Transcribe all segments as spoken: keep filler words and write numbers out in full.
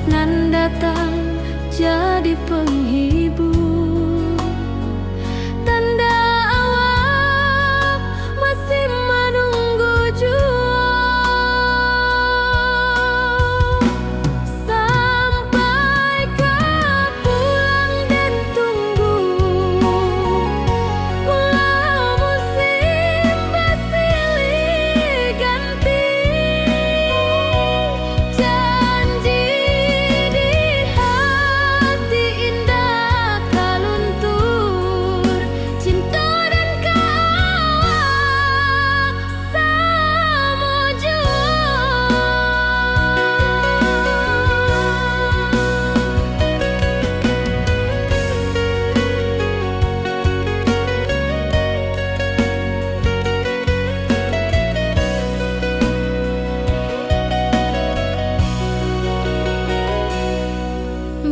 nan datang jadi penghibur. Tanda awak masih manunggu juo. Sampai ka pulang den tunggu, walau musim basilih ganti. Janji di hati indak ka luntur, cinto den ka awak samo juo.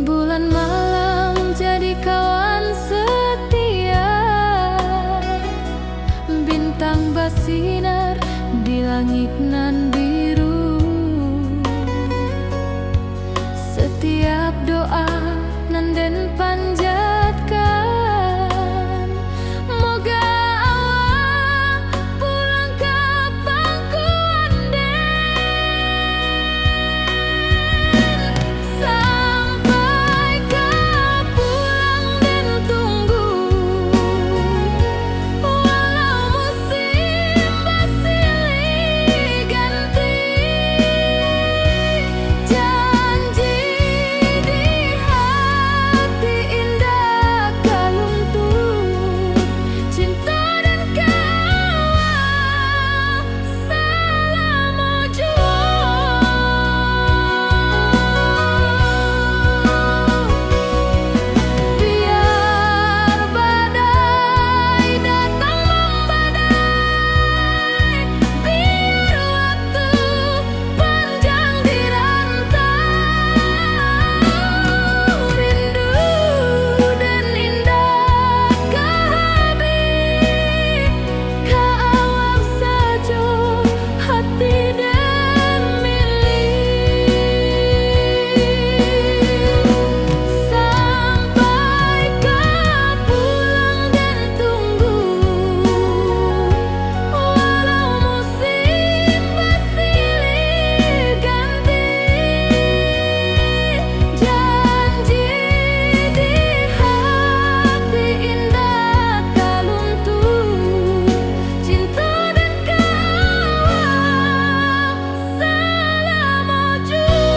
Bulan malam jadi kawan setia, bintang basinar di langik nan biru. Setiap doa nan den panjatkan, moga awak pulang ka pangkuan den. Sampai ka pulang den tunggu, walau musim basilih ganti. Janji di hati indak ka luntur, cinto den ka awak salamo juo. Biar badai datang mambadai, biar waktu panjang di rantau, rindu den indak ka habih, ka awak sajo hati den milih. Sampai ka pulang den tunggu, walau musim basilih ganti. Janji di hati indak ka luntur, cinto den ka awak salamo juo.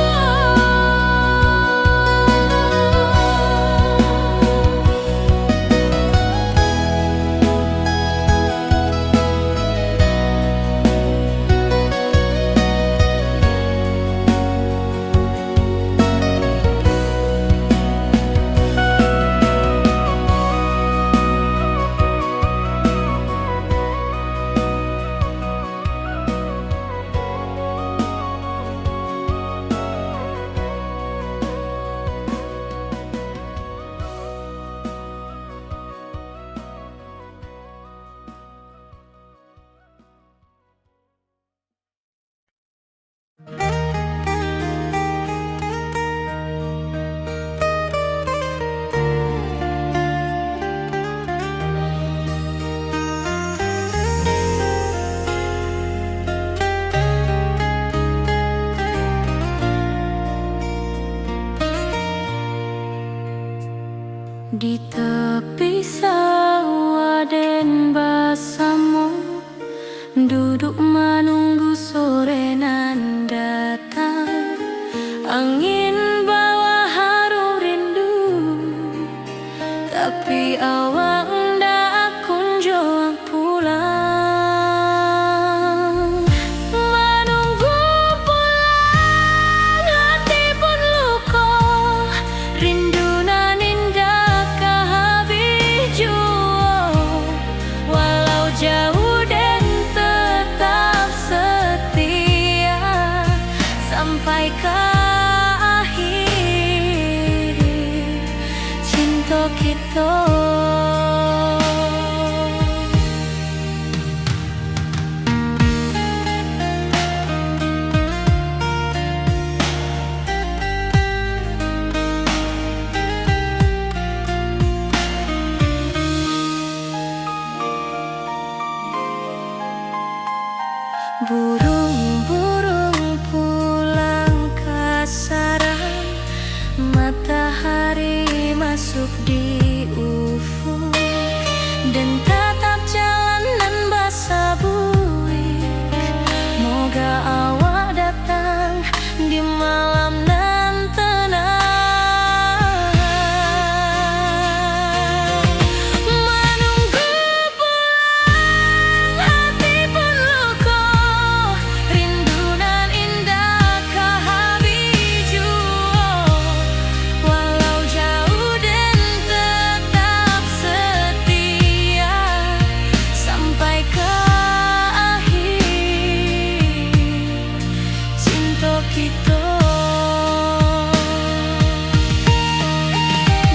Di tepi sawah den basamo, duduak manunggu sore nan datang. Angin bawa harum rindu, tapi awak ndak kunjuang pulang. Manunggu pulang, hati pun luko, rindu nan indak ka habih juo. Walau jauah, den tetap setia sampai ka akhir cinto kito.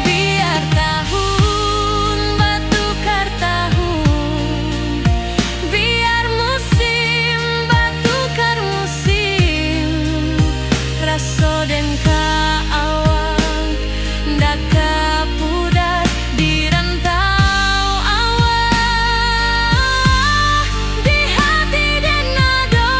Biar tahun batukar tahun, biar musim batukar musim, raso den ka awak ndak ka pudar di rantau awak. Di hati den ado.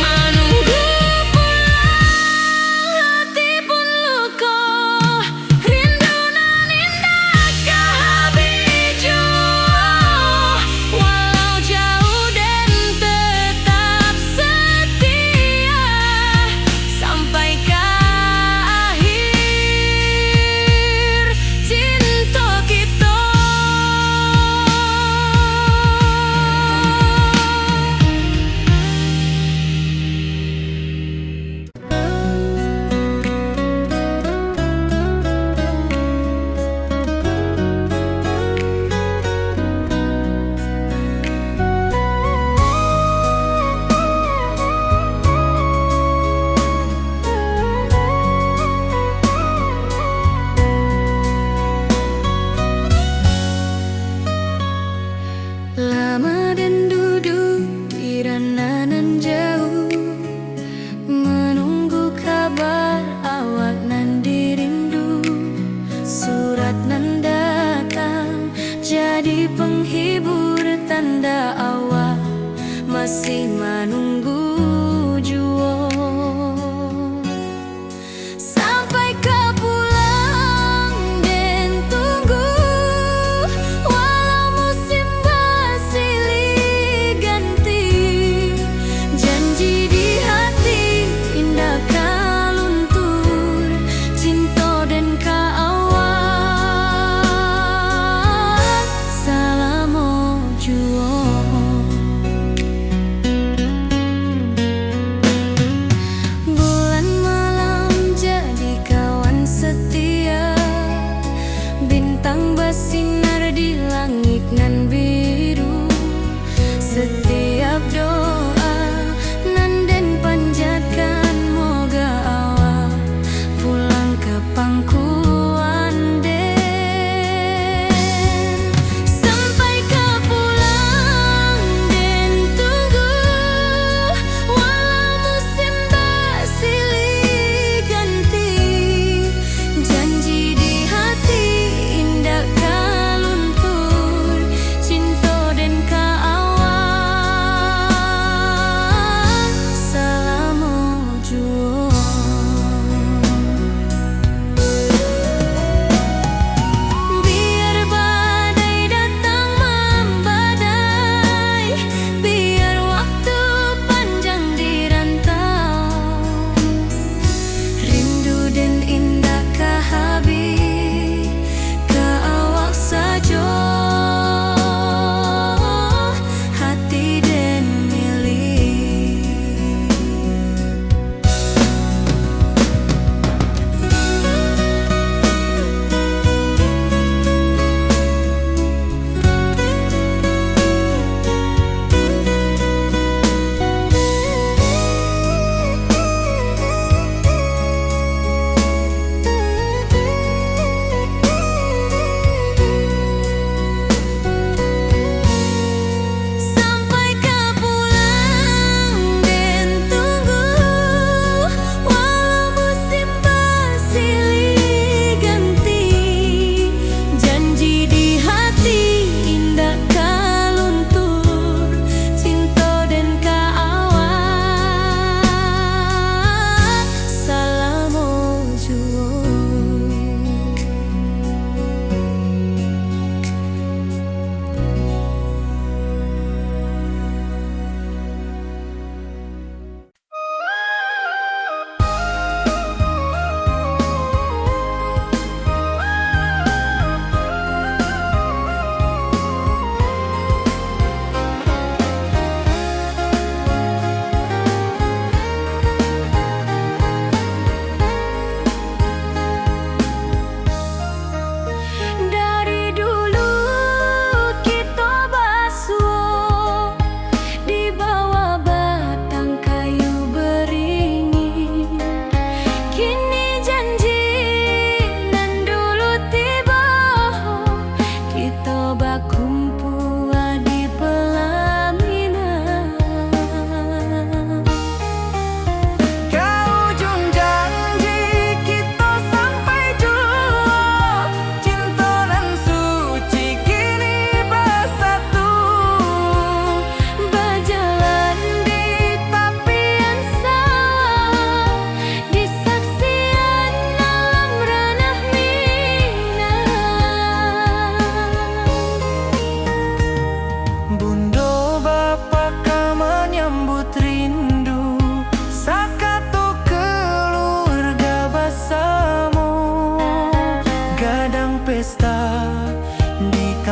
Manunggu pulang hati pun luko, rindu nan indak ka habih juo. Walau jauah den tetap setia, sampai ka akhir cinto kito. Lama den duduak di rantau nan jauah, manunggu kabar awak nan dirindu. Surat nan datang jadi penghibur, tanda awak masih manunggu juo. Sampai ka pulang den tunggu, walau musim basilih ganti. Janji di hati indak ka luntur, cinto den ka awak salamo juo. Bulan malam jadi kawan setia, bintang basinar di langik nan biru. Satiap doa nan den panjatkan, moga awak pulang ka pangkuan den. Sampai ka pulang den tunggu, walau musim basilih ganti. Janji di hati indak ka luntur, cinto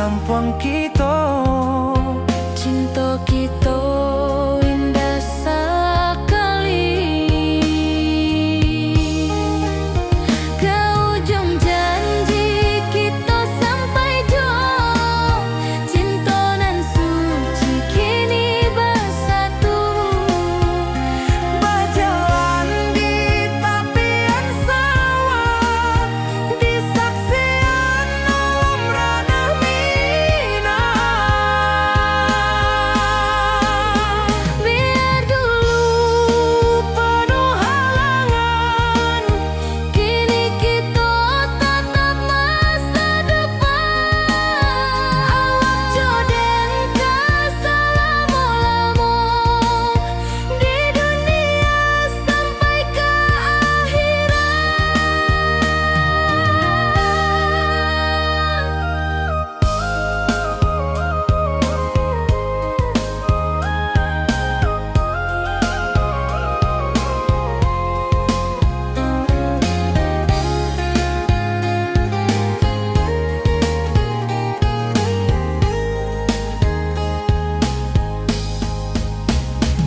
Kampuang kito, cinto kito indah sakali. Ka ujuang janji kito sampai juo, cinto nan suci kini basatu. Bajalan di tapian sawah, di saksian alam ranah Minang. Biar dulu panuh halangan, kini kito tatap masa depan. Awak jo den ka salamo-lamo di dunia sampai ka akhirat.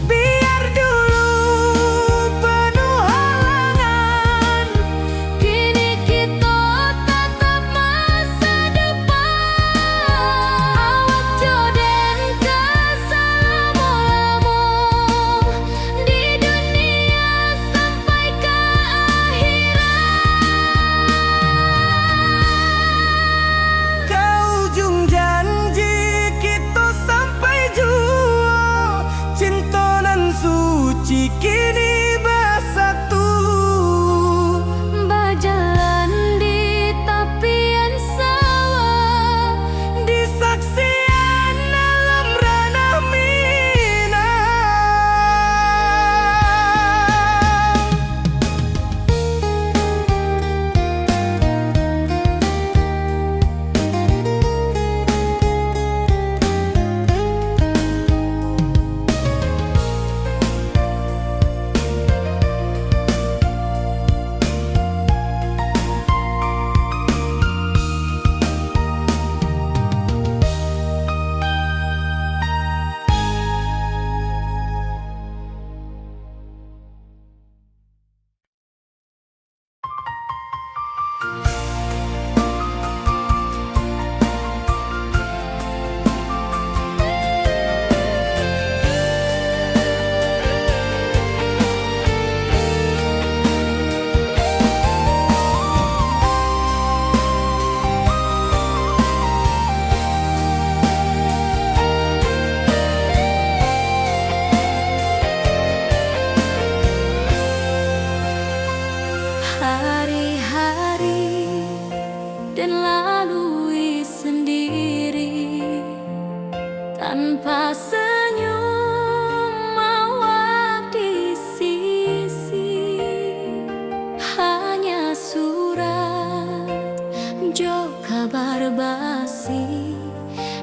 Biar dulu panuh halangan, kini kito tatap masa depan. Awak jo den ka salamo-lamo di dunia sampai ka akhirat. Ka ujuang janji kito sampai juo, cinto nan suci kini basatu. Bajalan di tapian sawah, di saksian alam ranah Minang. Hari-hari den lalui sendiri, tanpa senyum awak di sisi. Hanya surat jo kabar basi,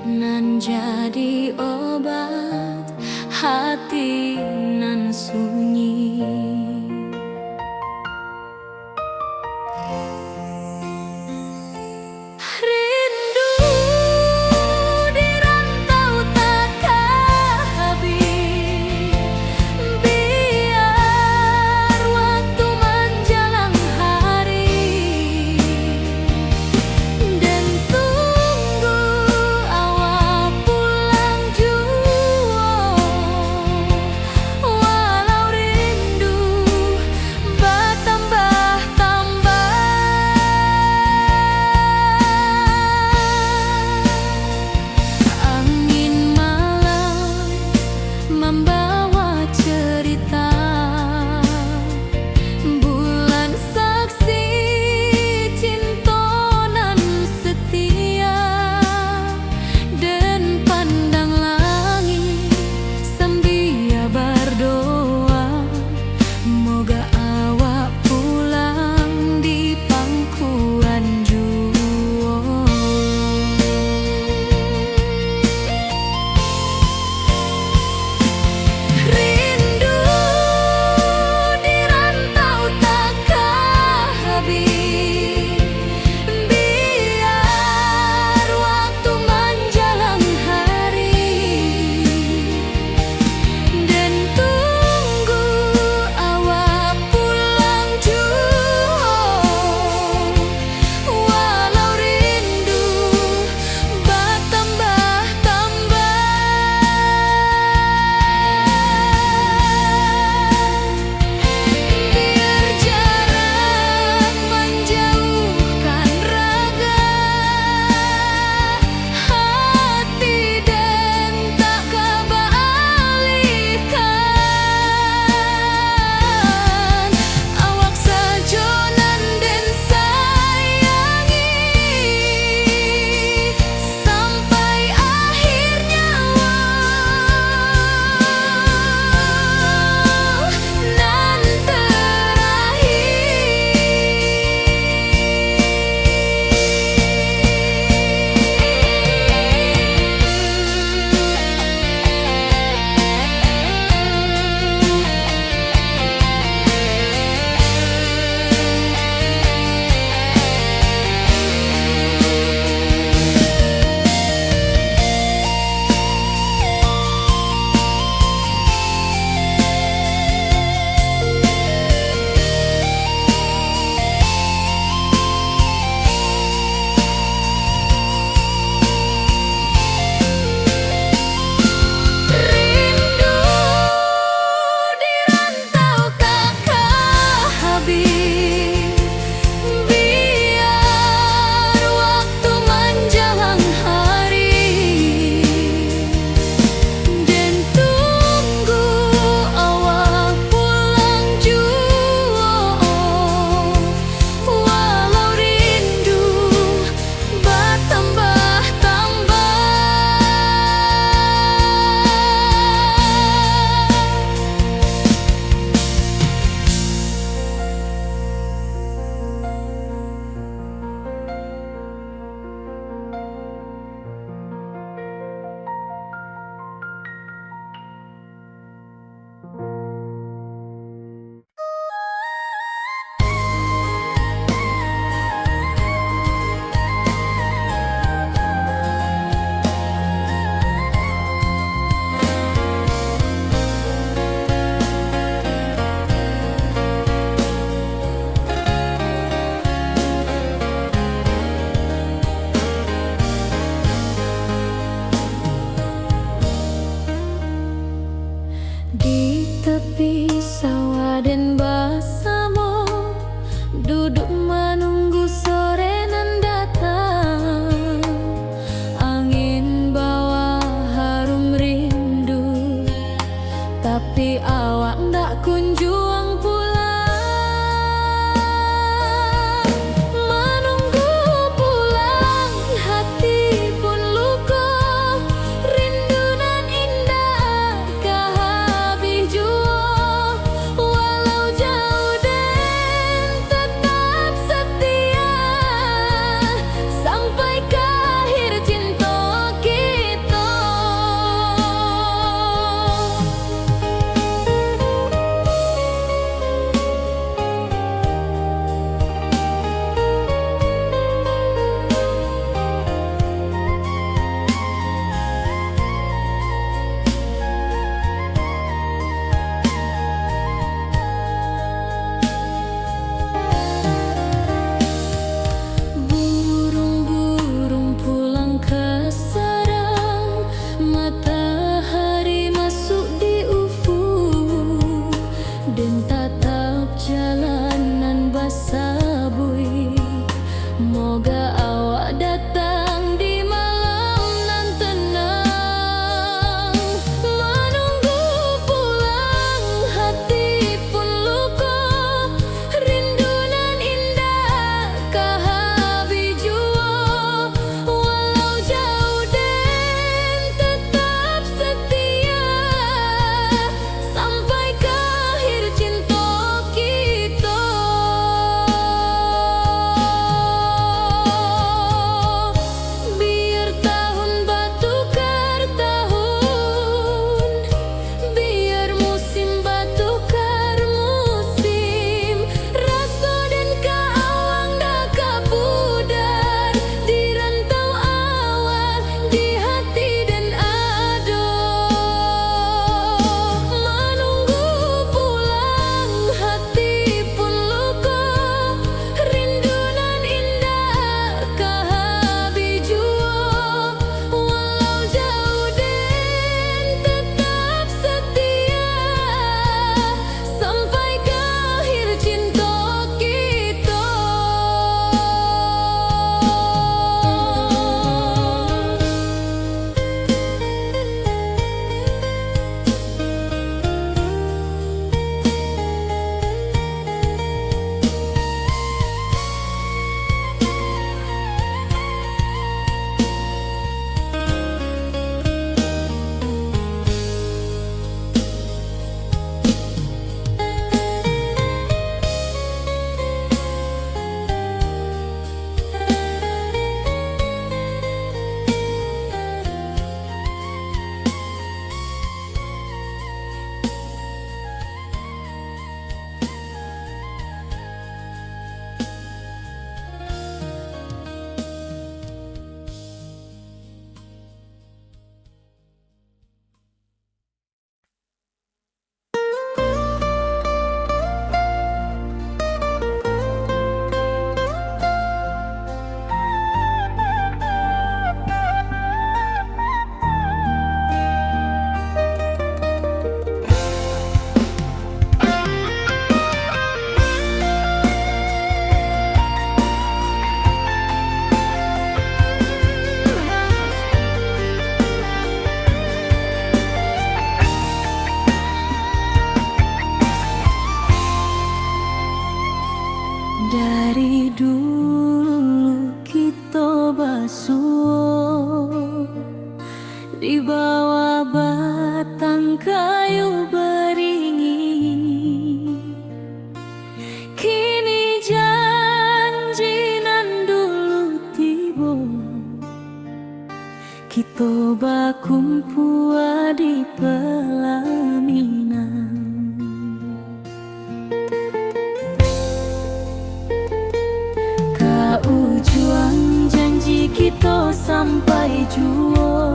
nan jadi obat hati nan sunyi. Rindu di rantau takah habih, biar waktu manjalang hari, den tunggu awak pulang juo. Di bawah batang kayu baringin, kini janji nan dulu tibo. Kito bakumpua di pelaminan. Ka ujuang janji kito sampai juo.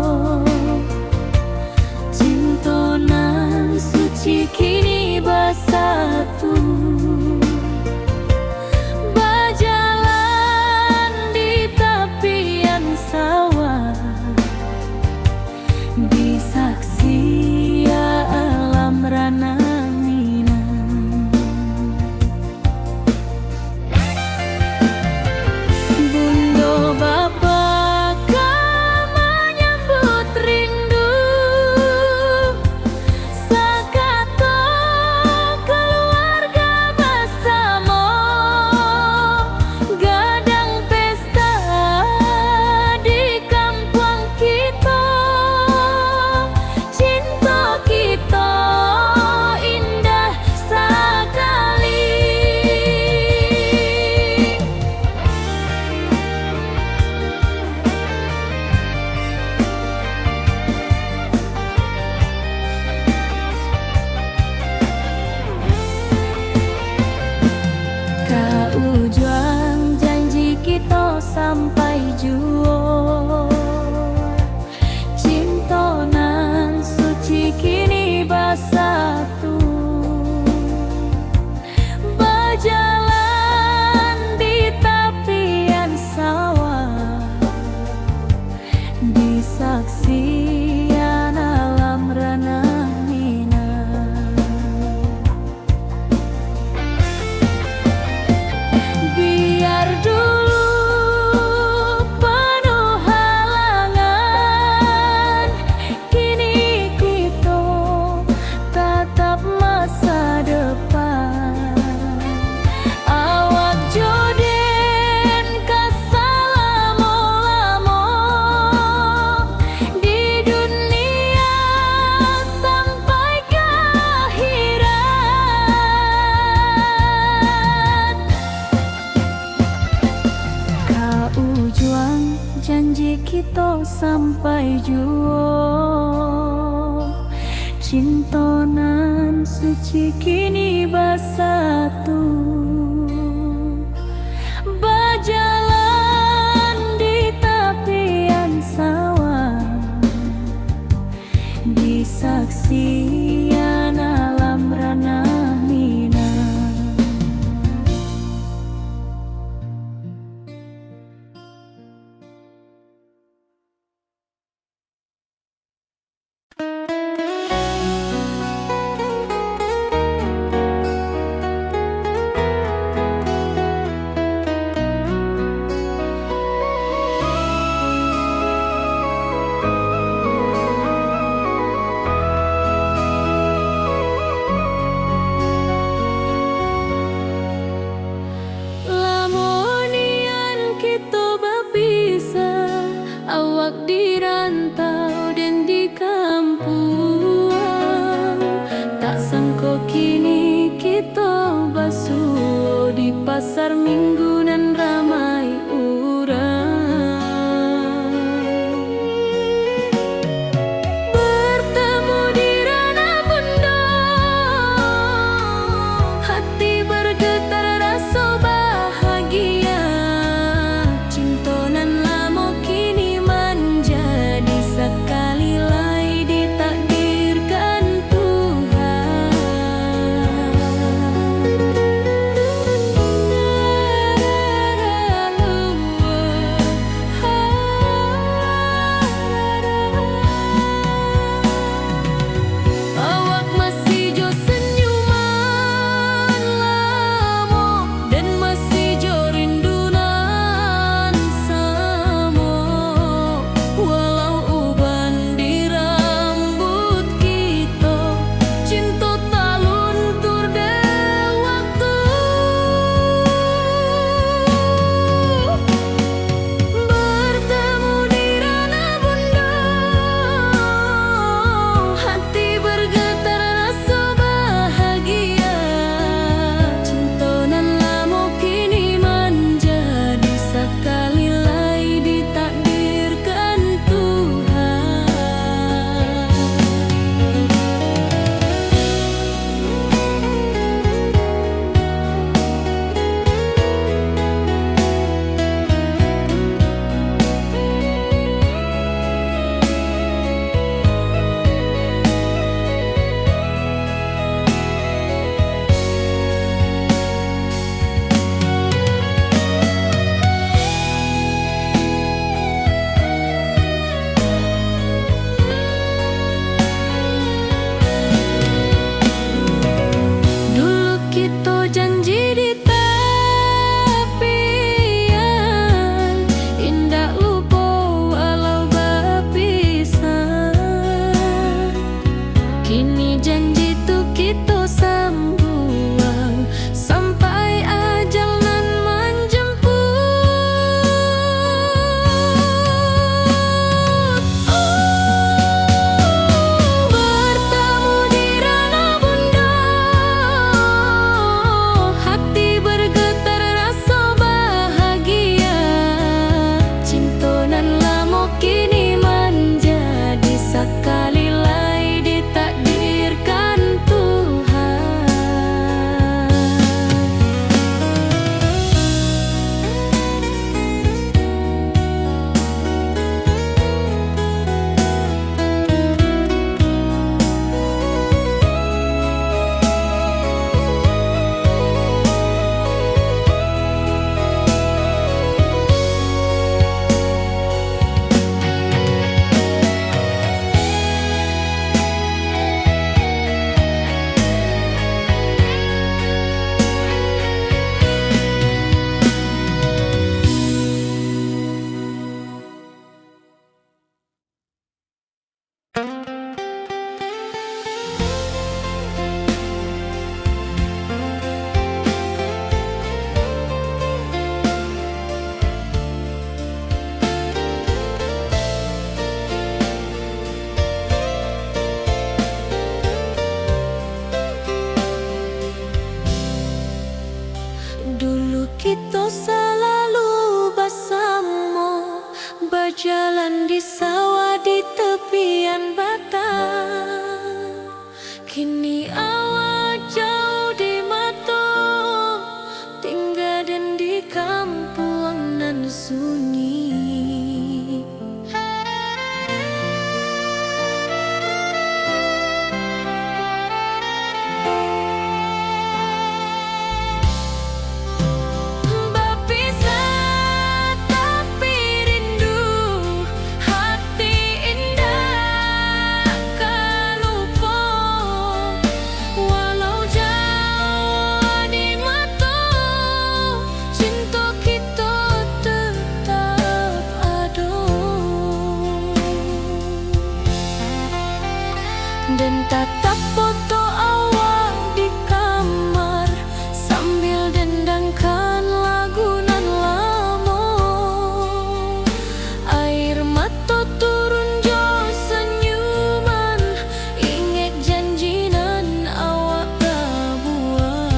Cinto nan suci kini basatu. Bajalan di tapian sawah. Disaksi alam ranah Minang. Bundo bapa ka manyambut rindu. Sakato kaluarga basamo, gadang pesta di kampuang kito. Cinto kito indah sakali. Ka ujuang janji kito sampai juo. Cinto nan suci kini basatu. Bajalan di tapian sawah, disaksian alam ranah Minang. Biar dulu panuh halangan, kini kito tatap masa depan. Awak jo den ka salamo-lamo di dunia sampai ka akhirat. Ka ujuang janji kito sampai juo. Cinto nan suci kini basatu. Bajalan di tapian sawah. Disaksian alam ranah Minang. Lamo nian kito bapisah, awak di rantau den di kampuang. Tak sangko kini kito basuo di pasar Minggu nan ramai urang. Bertemu di ranah bundo, hati bergetar raso bahagia. Cinto nan lamo kini manjadi sakali lai ditakdirkan Tuhan. Den tatap foto awak di kamar, sambil dendangkan lagu nan lamo. Air mato turun jo sanyuman, ingek janji nan awak pabuwek.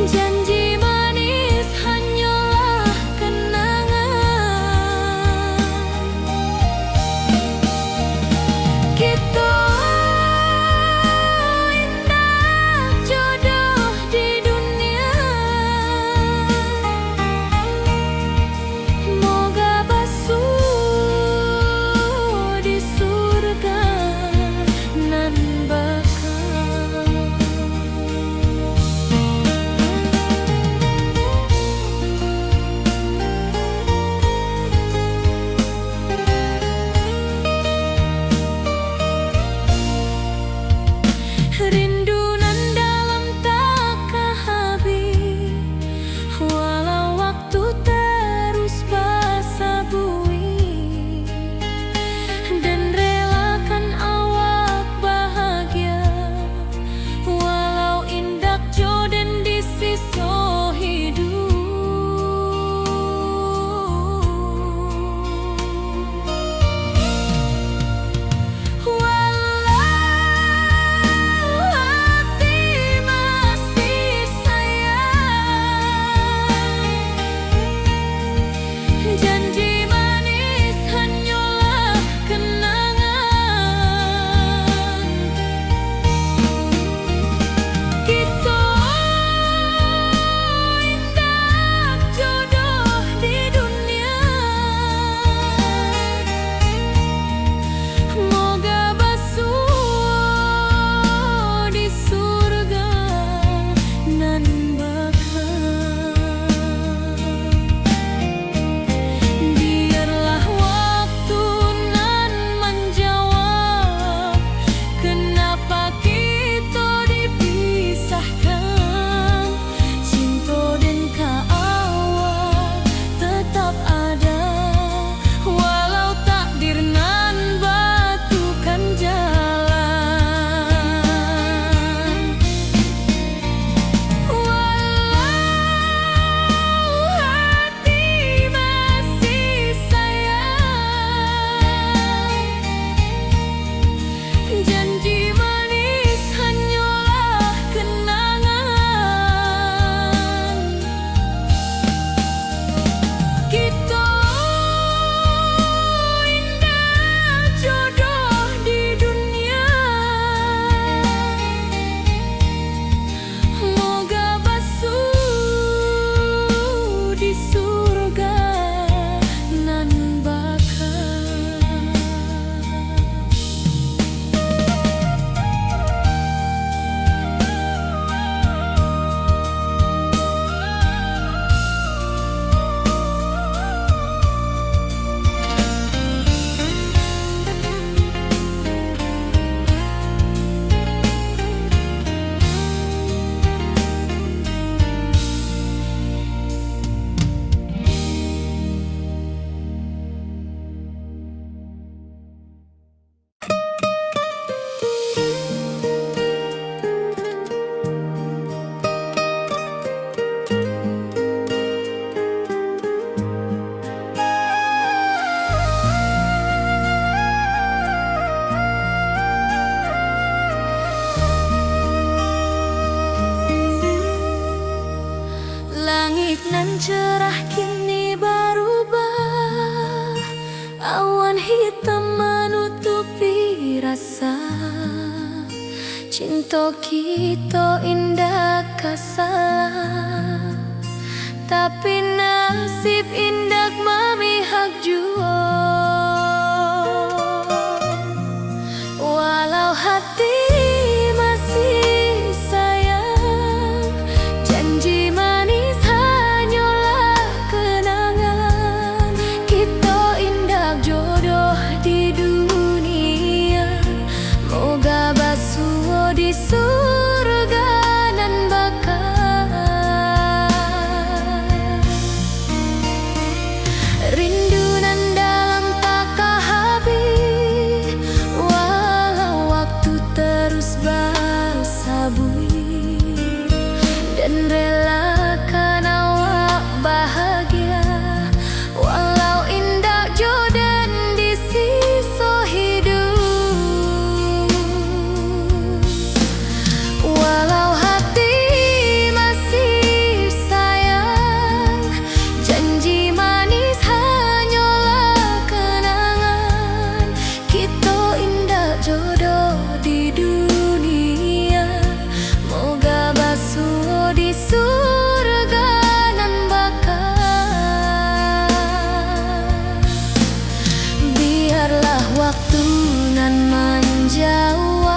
Janji manis hanyolah kenangan. Kito indak jodoh di dunia. Moga basuo di surga nan baka. Rindu nan dalam tak ka habih, walau waktu taruih basabui. Den relakan awak bahagia, walau indak jo den di siso hiduik. Walau hati masih sayang, janji manis hanyolah kenangan. Kito indak jodoh di dunia. Moga basuo di surga nan baka. Biarlah waktu nan manjawab, kenapa kito dipisahkan. Cinto den ka awak tetap ada, walau takdir nan batukan jalan. Walau hati masih sayang, janji manis hanyolah kenangan. Kito indak jodoh di dunia. Moga basuo di surga nan baka. Langik nan cerah kini barubah, awan hitam manutupi rasa. Cinto kito indak ka salah, tapi nasib indak mamihak juo. Walau hati masih sayang, janji manis hanyolah kenangan. Kito indak jodoh di dunia, moga basuo di surga nan baka. surga nan baka. Biarlah waktu nan manjawab,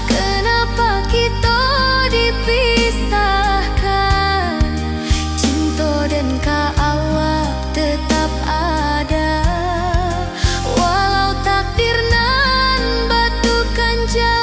kenapa kito dipisahkan. Cinto den ka awak tetap ada, walau takdir nan batukan jalan.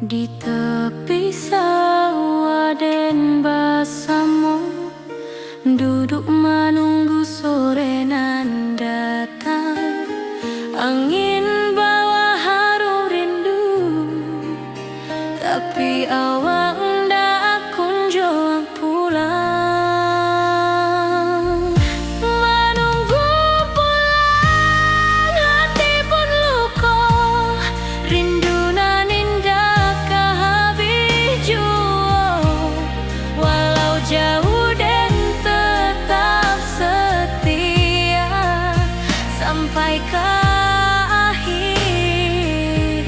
Di tepi sawah den basamo, duduk manunggu sore nan datang. Angin bawa harum rindu, tapi awak ndak kunjuang pulang. Manunggu pulang, hati pun luko, rindu nan indak ka habih juo. Walau jauah, den tetap setia, sampai ka akhir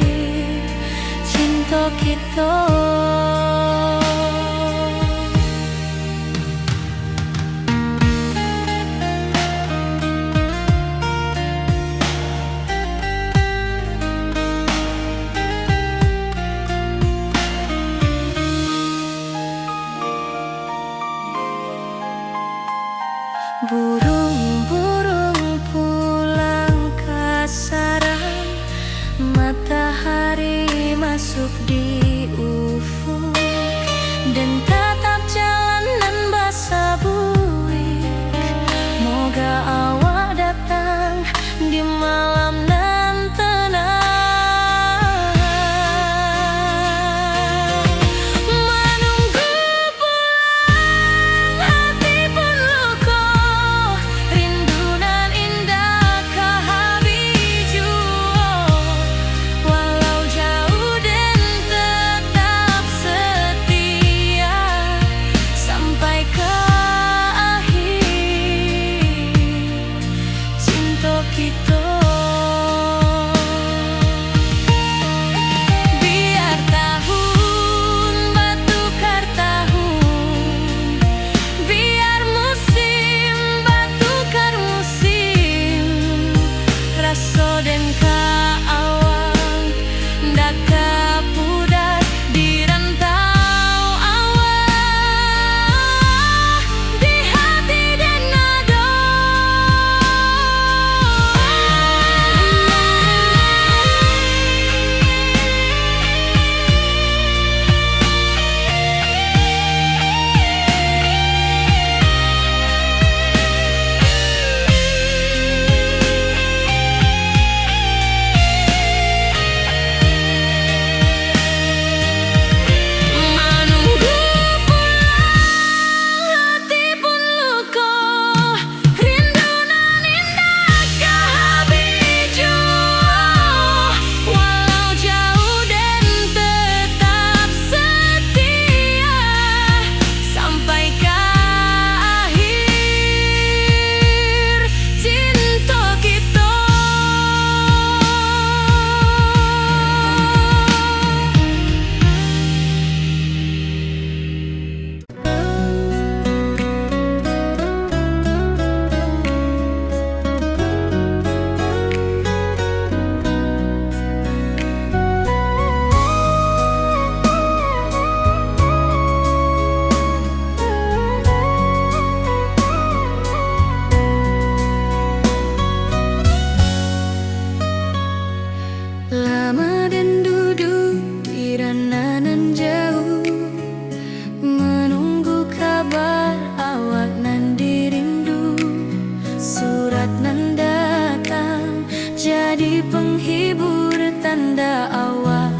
cinto kito. Burung-burung pulang ka sarang, matahari masuk di ufuk, den tatap jalan nan basabuik. Moga awak datang di malam nan tenang. Manunggu pulang, hati pun luko, rindu nan indak ka habih juo. Walau jauah, den tetap setia, sampai ka akhir cinto kito. Biar tahun batukar tahun, biar musim batukar musim, raso den ka awak ndak ka pudar di rantau awak, di hati den ado. Manunggu pulang, hati pun luko, rindu nan indak ka habih juo. Walau jauah, den tetap setia, sampai ka akhir cinto kito. Lama den duduak di rantau nan jauah, manunggu kabar awak nan dirindu. Surat nan datang jadi penghibur, tanda awak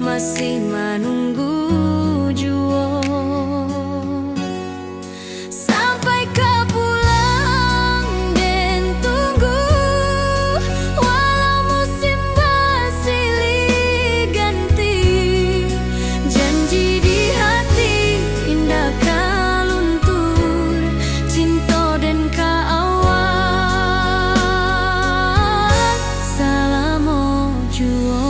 masih manunggu juo. Sampai ka pulang den tunggu, walau musim basilih ganti. Janji di hati indak ka luntur, cinto den ka awak salamo juo.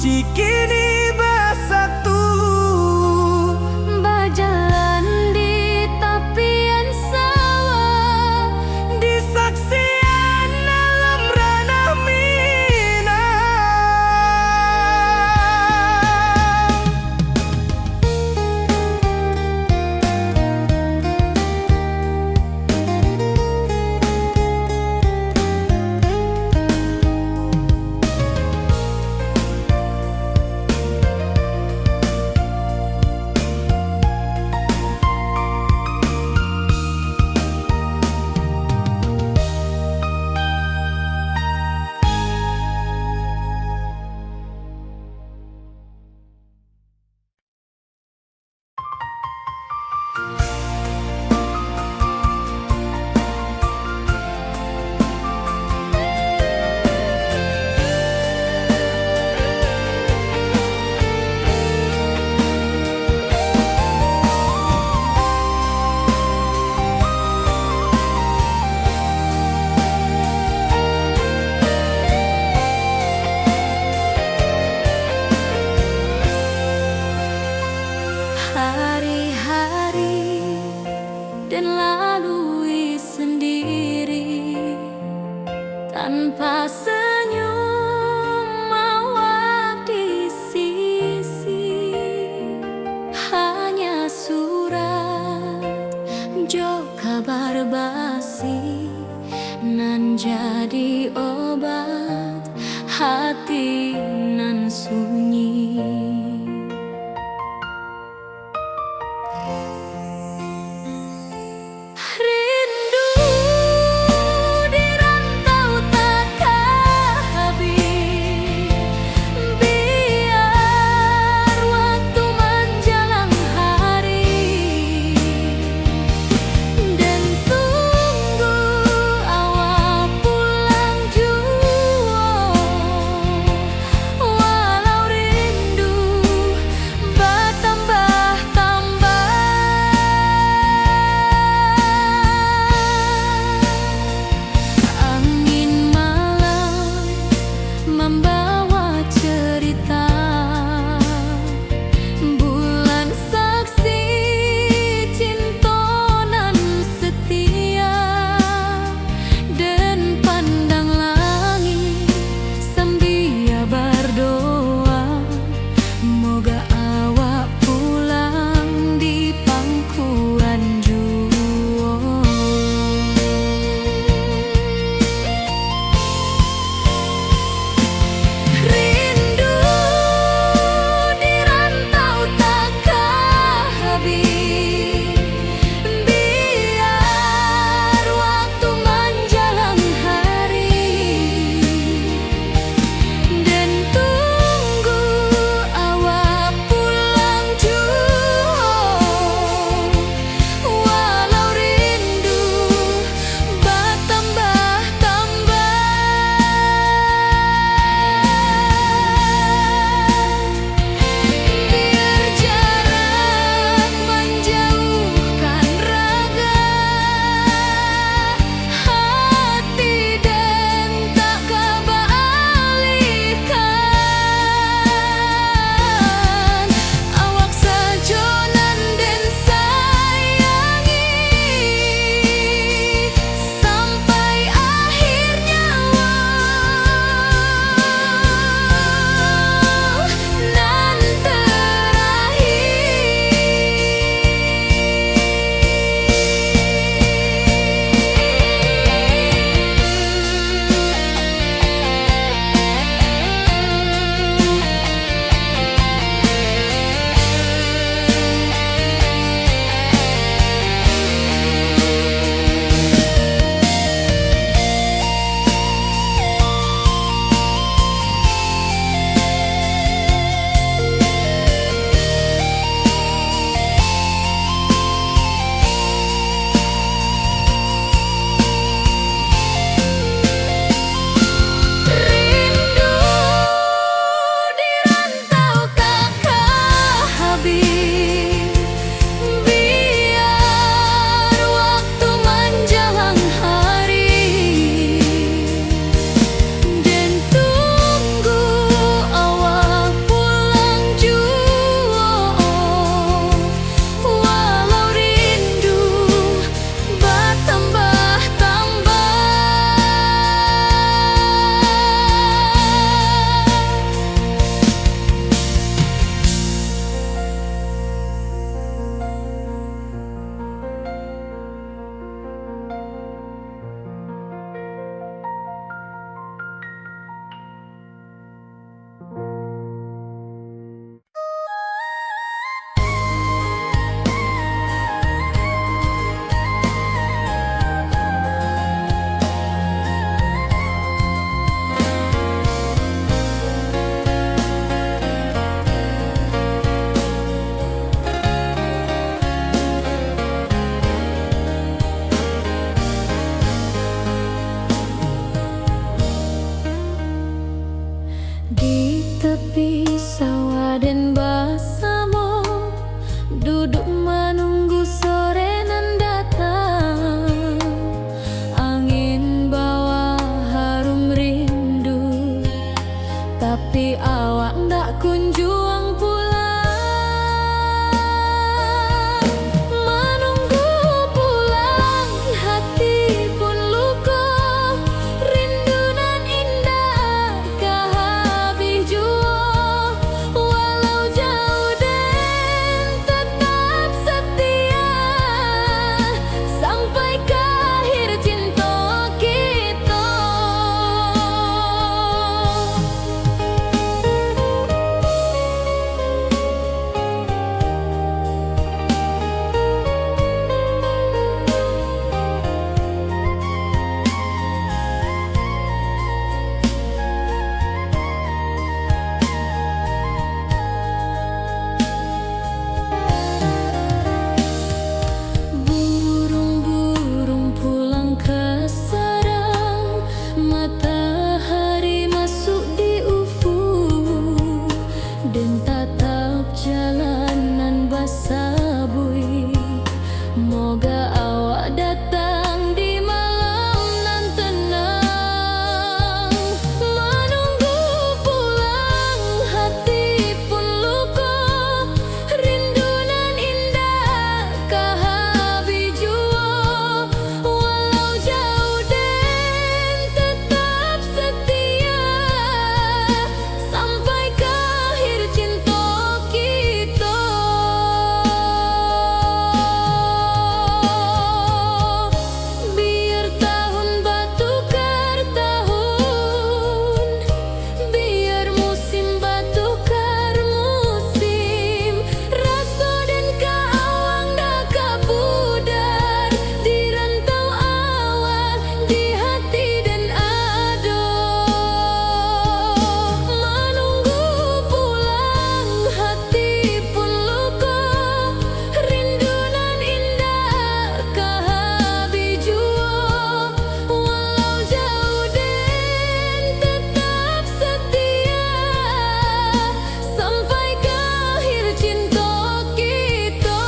Di kini basatu, bajalan di tapian sawah, di saksian alam ranah Minang. Tepi sawah den basamo, duduk manunggu sore nan datang. Angin bawa harum rindu, tapi awak ndak kunjuang pulang. Manunggu pulang, hati pun luko, rindu nan indak ka habih juo, walau jauah den tetap setia, sampai ka akhir cinto kito. Burung-burung pulang ka sarang, matahari masuk di ufuk, den tatap jalan nan basabuik. Moga awak datang di malam nan tenang. Manunggu pulang, hati pun luko, rindu nan indak ka habih juo, walau jauah den tetap setia, sampai ka akhir cinto kito. Biar tahun batukar tahun, biar musim batukar musim, raso den ka awak ndak ka pudar, di rantau awak, di hati den ado. Manunggu pulang, hati pun luko, rindu nan indak ka habih juo, walau jauah den tetap setia, sampai ka akhir cinto kito.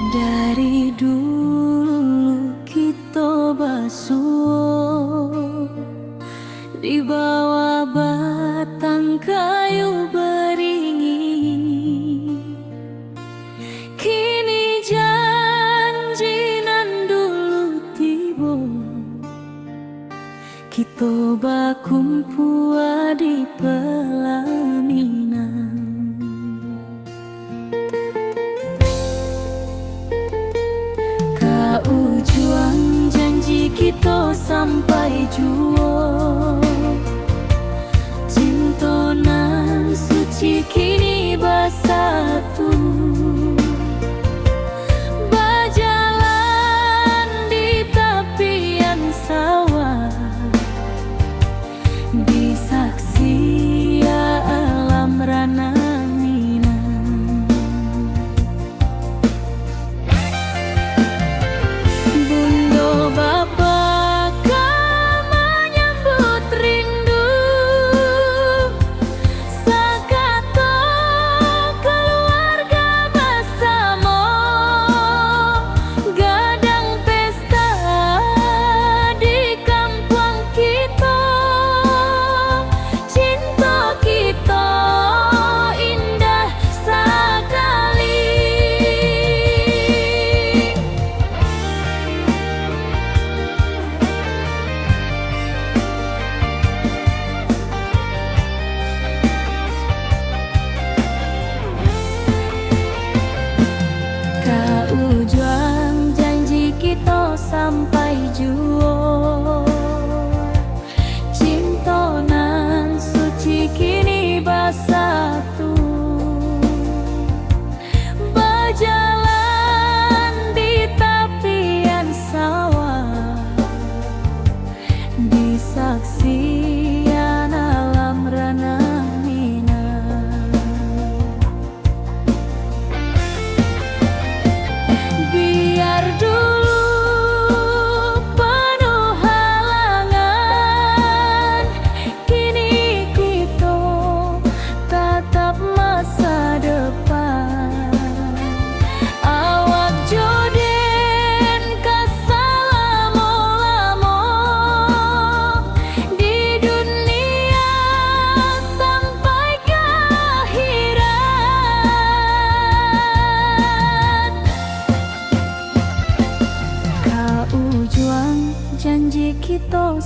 Dari dulu kito basuo, di bawah batang kayu baringin. Kini janji nan dulu tibo, kito bakumpua di palaminan. Ka ujuang janji kito sampai juo. Cinto nan suci kini basatu, bajalan di tapian sawah, disaksi alam ranah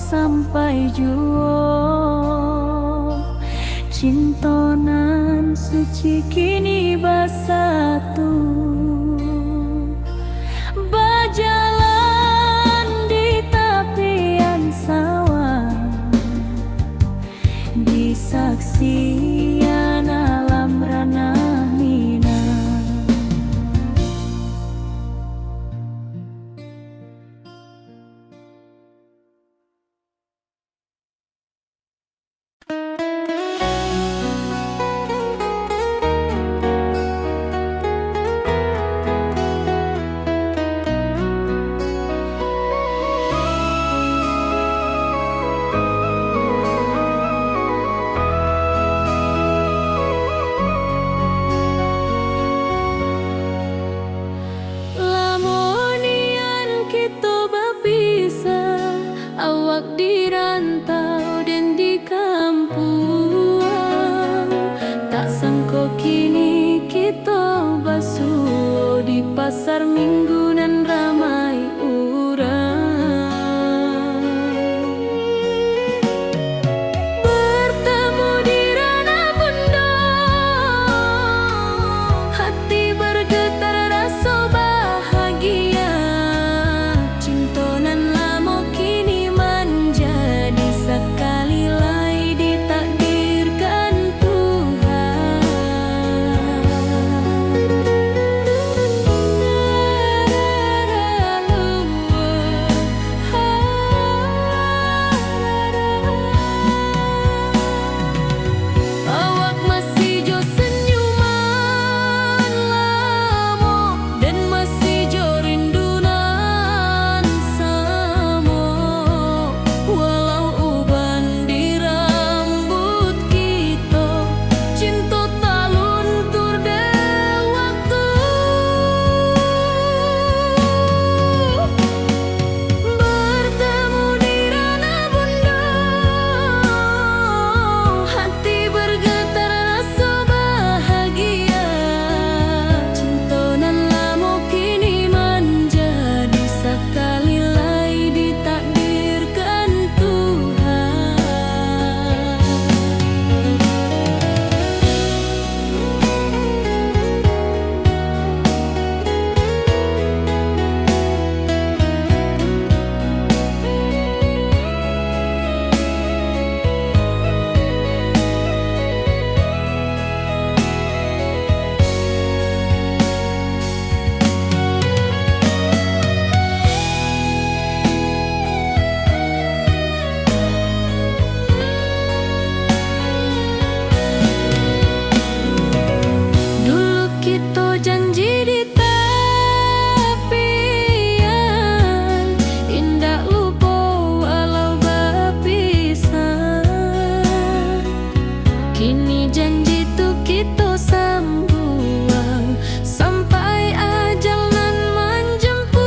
Sampai juo cinto nan suci kini basatu, bajalan di tapian sawah, di saksian alam ranah Minang. Lamo nian kito bapisah, awak di rantau den di kampuang. Tak sangko kini kito basuo di pasar Minggu nan ramai urang. Bertemu di ranah bundo, hati bergetar raso bahagia. Cinto nan lamo kini manjadi sakali lai ditakdirkan Tuhan. Awak masih jo senyuman lamo, den masih jo rindu nan samo. Walau uban di rambuik kito, cinto taluntur dek wakatu. Bertemu di ranah bundo, hati bergetar raso bahagia. Cinto nan lamo kini manjadi sakali lai ditakdirkan Tuhan. Dulu kito janji di tapian, indak lupo walau bapisah. Kini janji tu kito sambuang, sampai ajal nan manjemput.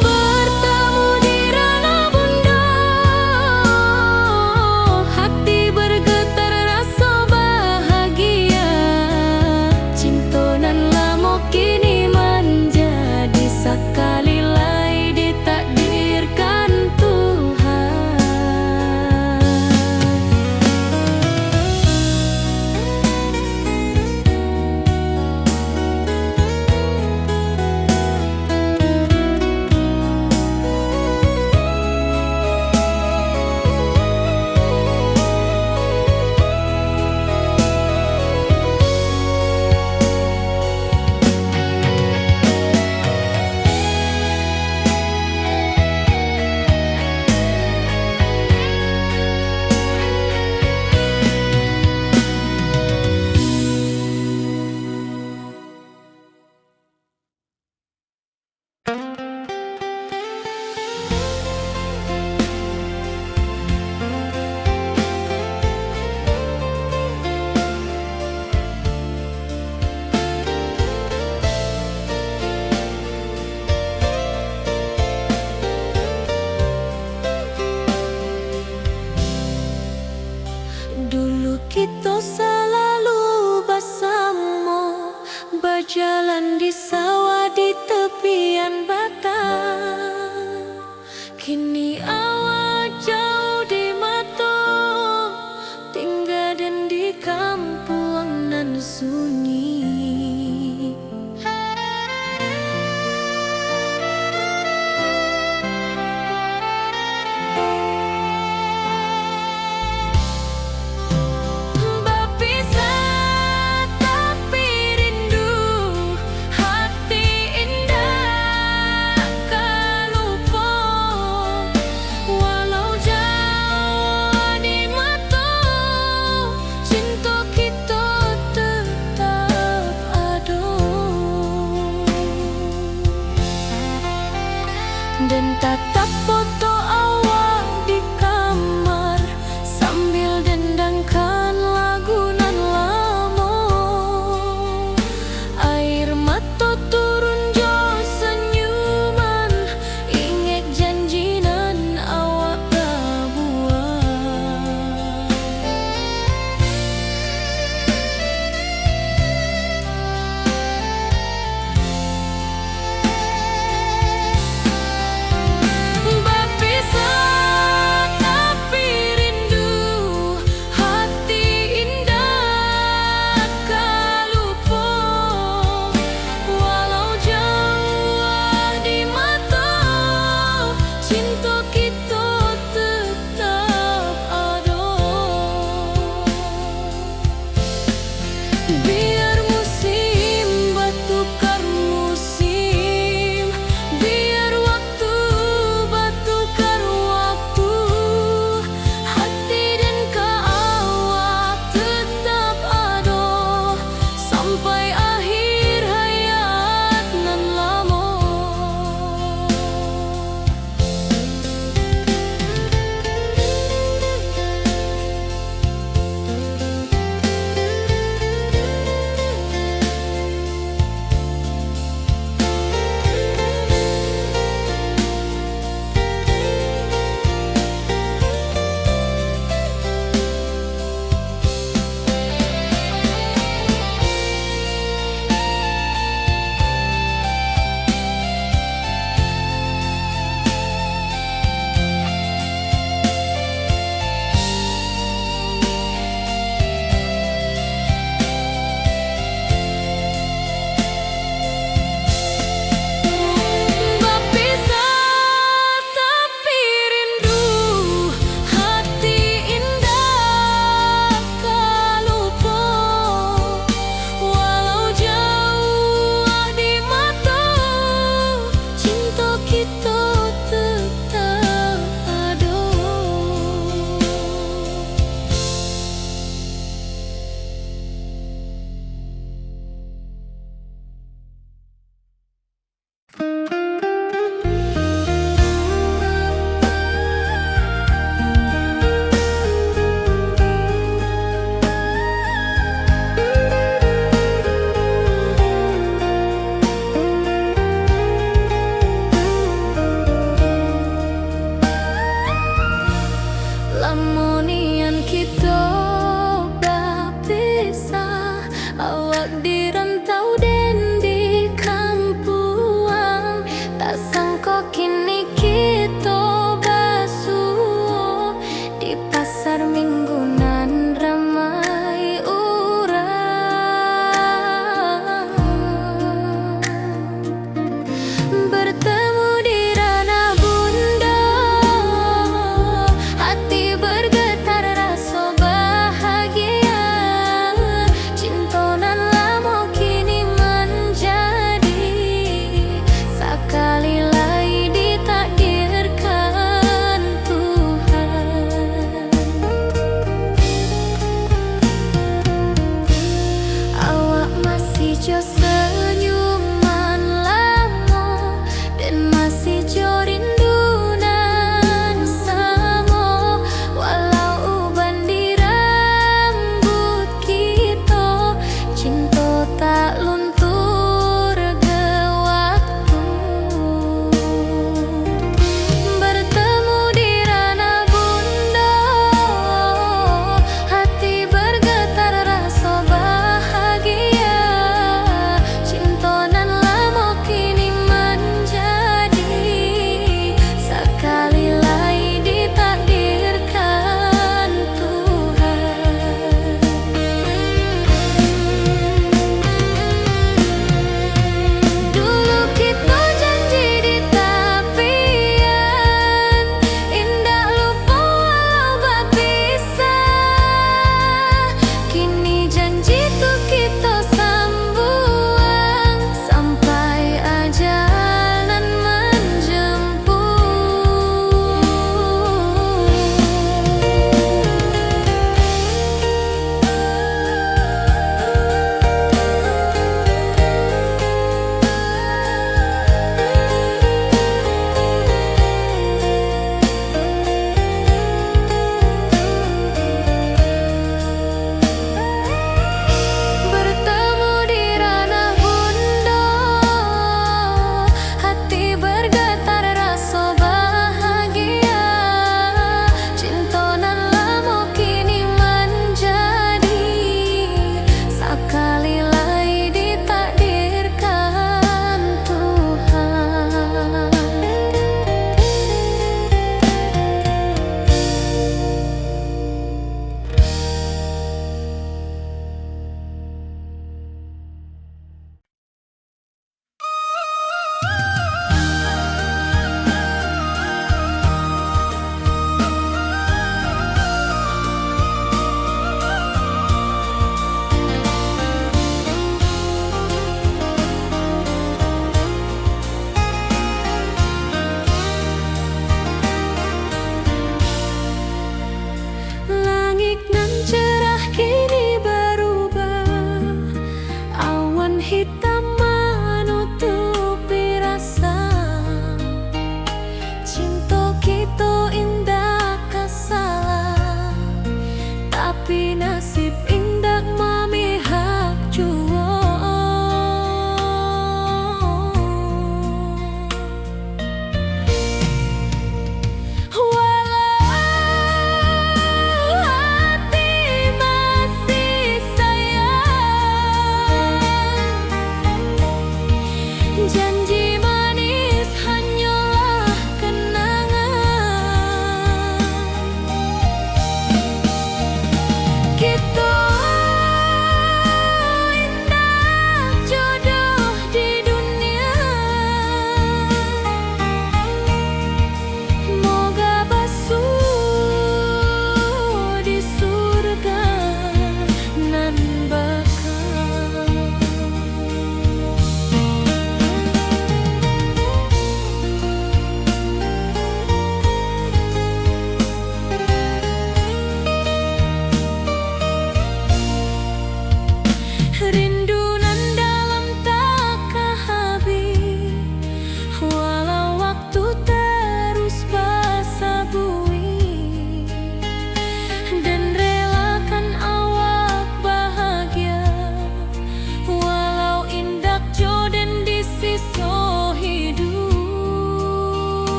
Bertemu di ranah bundo, hati bergetar raso bahagia. Cinto nan lamo kini manjadi sakali lai ditakdirkan Tuhan. Dulu kito salalu basamo, baju Jalan di sawah di tepian batang, kini awak jauah di mato, tingga den di kampuang nan sunyi. Bapisah tapi rindu, hati indak ka lupo. Walau jauah di mato, cinto kito tetap ado. Den tatap foto awak di kamar, sambil dendangkan lagu nan lamo. Air mato turun jo senyuman, ingek janji nan awak pabuwek. Bapisah tapi rindu, hati indak ka lupo. Walau jauah di mato, cinto kito tetap ado. Biar musim batukar musim, biar waktu batukar waktu, hati den ka awak tetap ado, sampai akhir hayat nan lamo. Bapisah tapi rindu, hati indak ka lupo. Walau jauah di mato, cinto kito tetap ado. Lamo nian kito bapisah, awak di rantau den di kampuang. Tak sangko kini kito basuo di pasar Minggu nan ramai urang. Bertemu di ranah bundo, hati bergetar raso bahagia. Cinto nan lamo kini manjadi, sakali lai ditakdirkan Tuhan.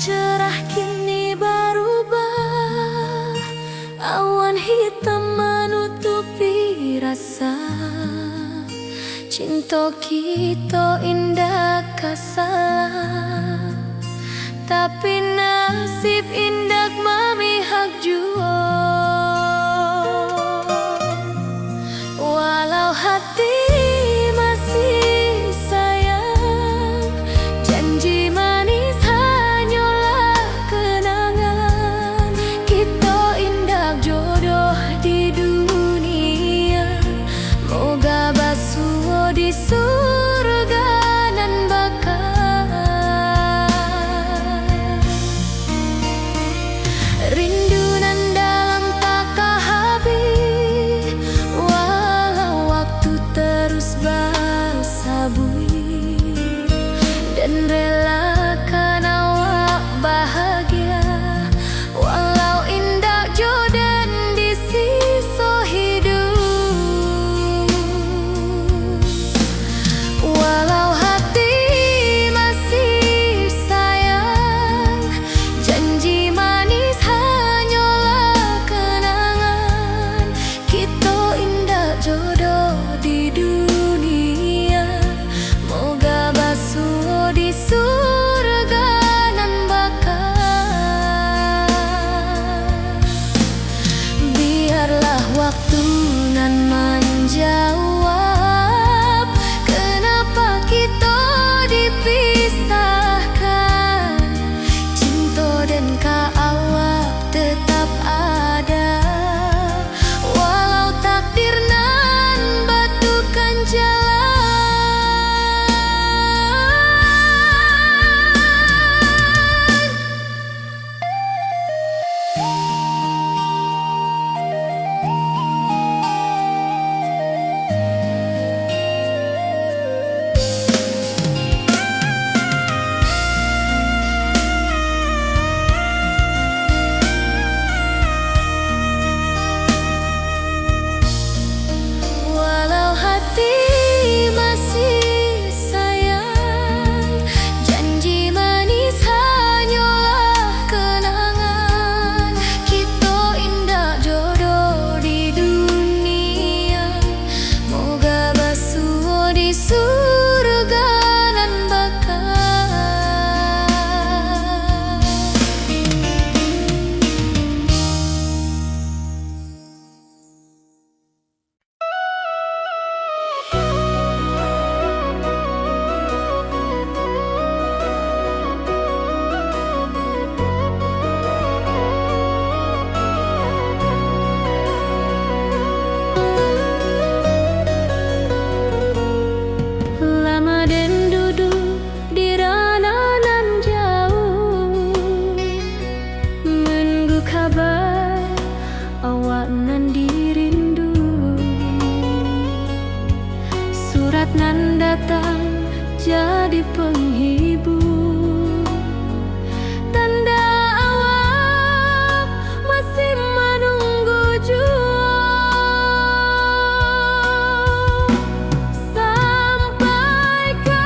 Cerah kini barubah, awan hitam manutupi rasa. Cinto kito indak ka salah, tapi nasib indak mamihak juo. Walau hati masih sayang, janji manis hanyolah kenangan. Kito indak jodoh di dunia, moga basuo di surga nan baka. Rindu nan dalam taka habih, walau waktu terus basabuik, den relakan awak bahagia, walau indak jo den di siso hiduik. Walau hati masih sayang, janji manis hanyolah kenangan. Kito indak jodoh di dunia, moga basuo di surga nan baka. Biarlah waktu nan manjawab, kenapa kito dipisahkan. Cinto den ka awak tetap ada, walau takdir nan batukan jalan. Walau hati masih sayang, janji manis hanyolah kenangan. Kito indak jodoh di dunia, moga basuo di surga nan baka. Lama den duduak di rano nan jauah, nunggu kaba awak nan dirindu. Surat nan datang jadi panghibur, tanda awak masih manunggu juo. Sampai ka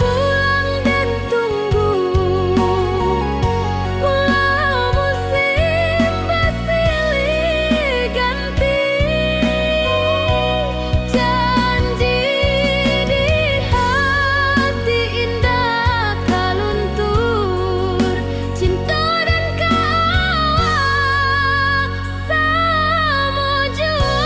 pulang den tunggu, pulau musim basilih ganti. Janji di hati indak ka luntur, cinto den ka awak samo juo.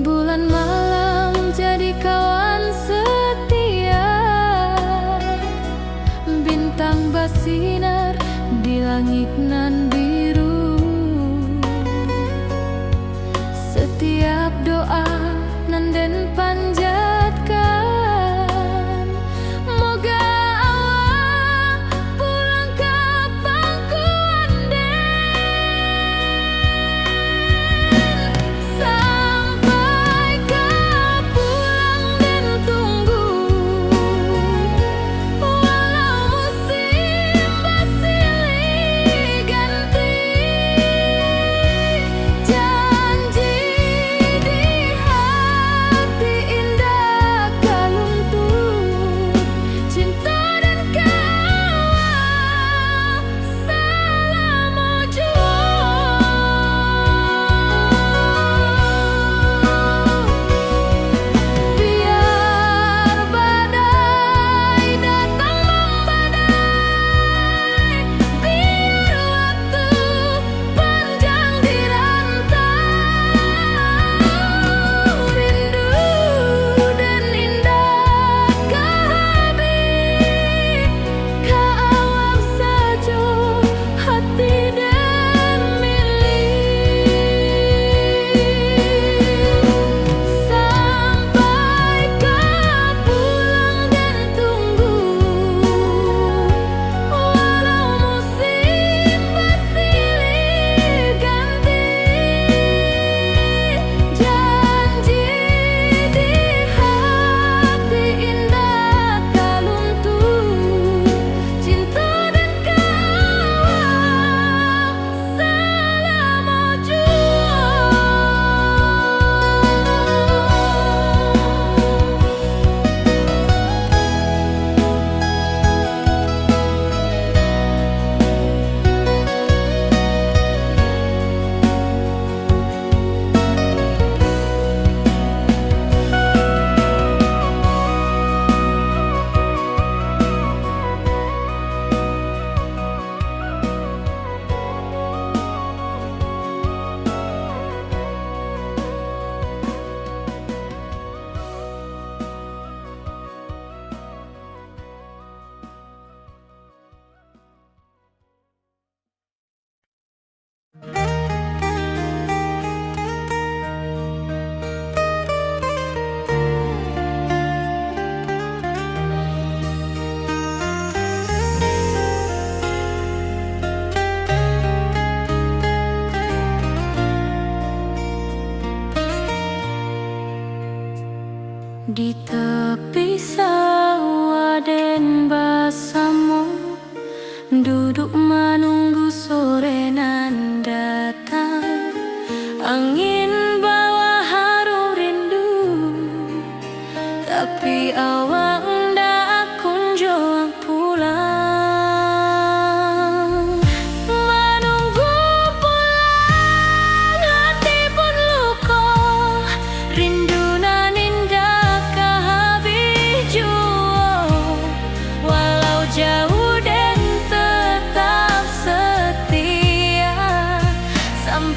Bulan malam jadi kawan setia, bintang basinar di langik nan biru. Satiap doa nan den panjatkan, moga awak pulang ka pangkuan den. Sampai ka pulang den tunggu,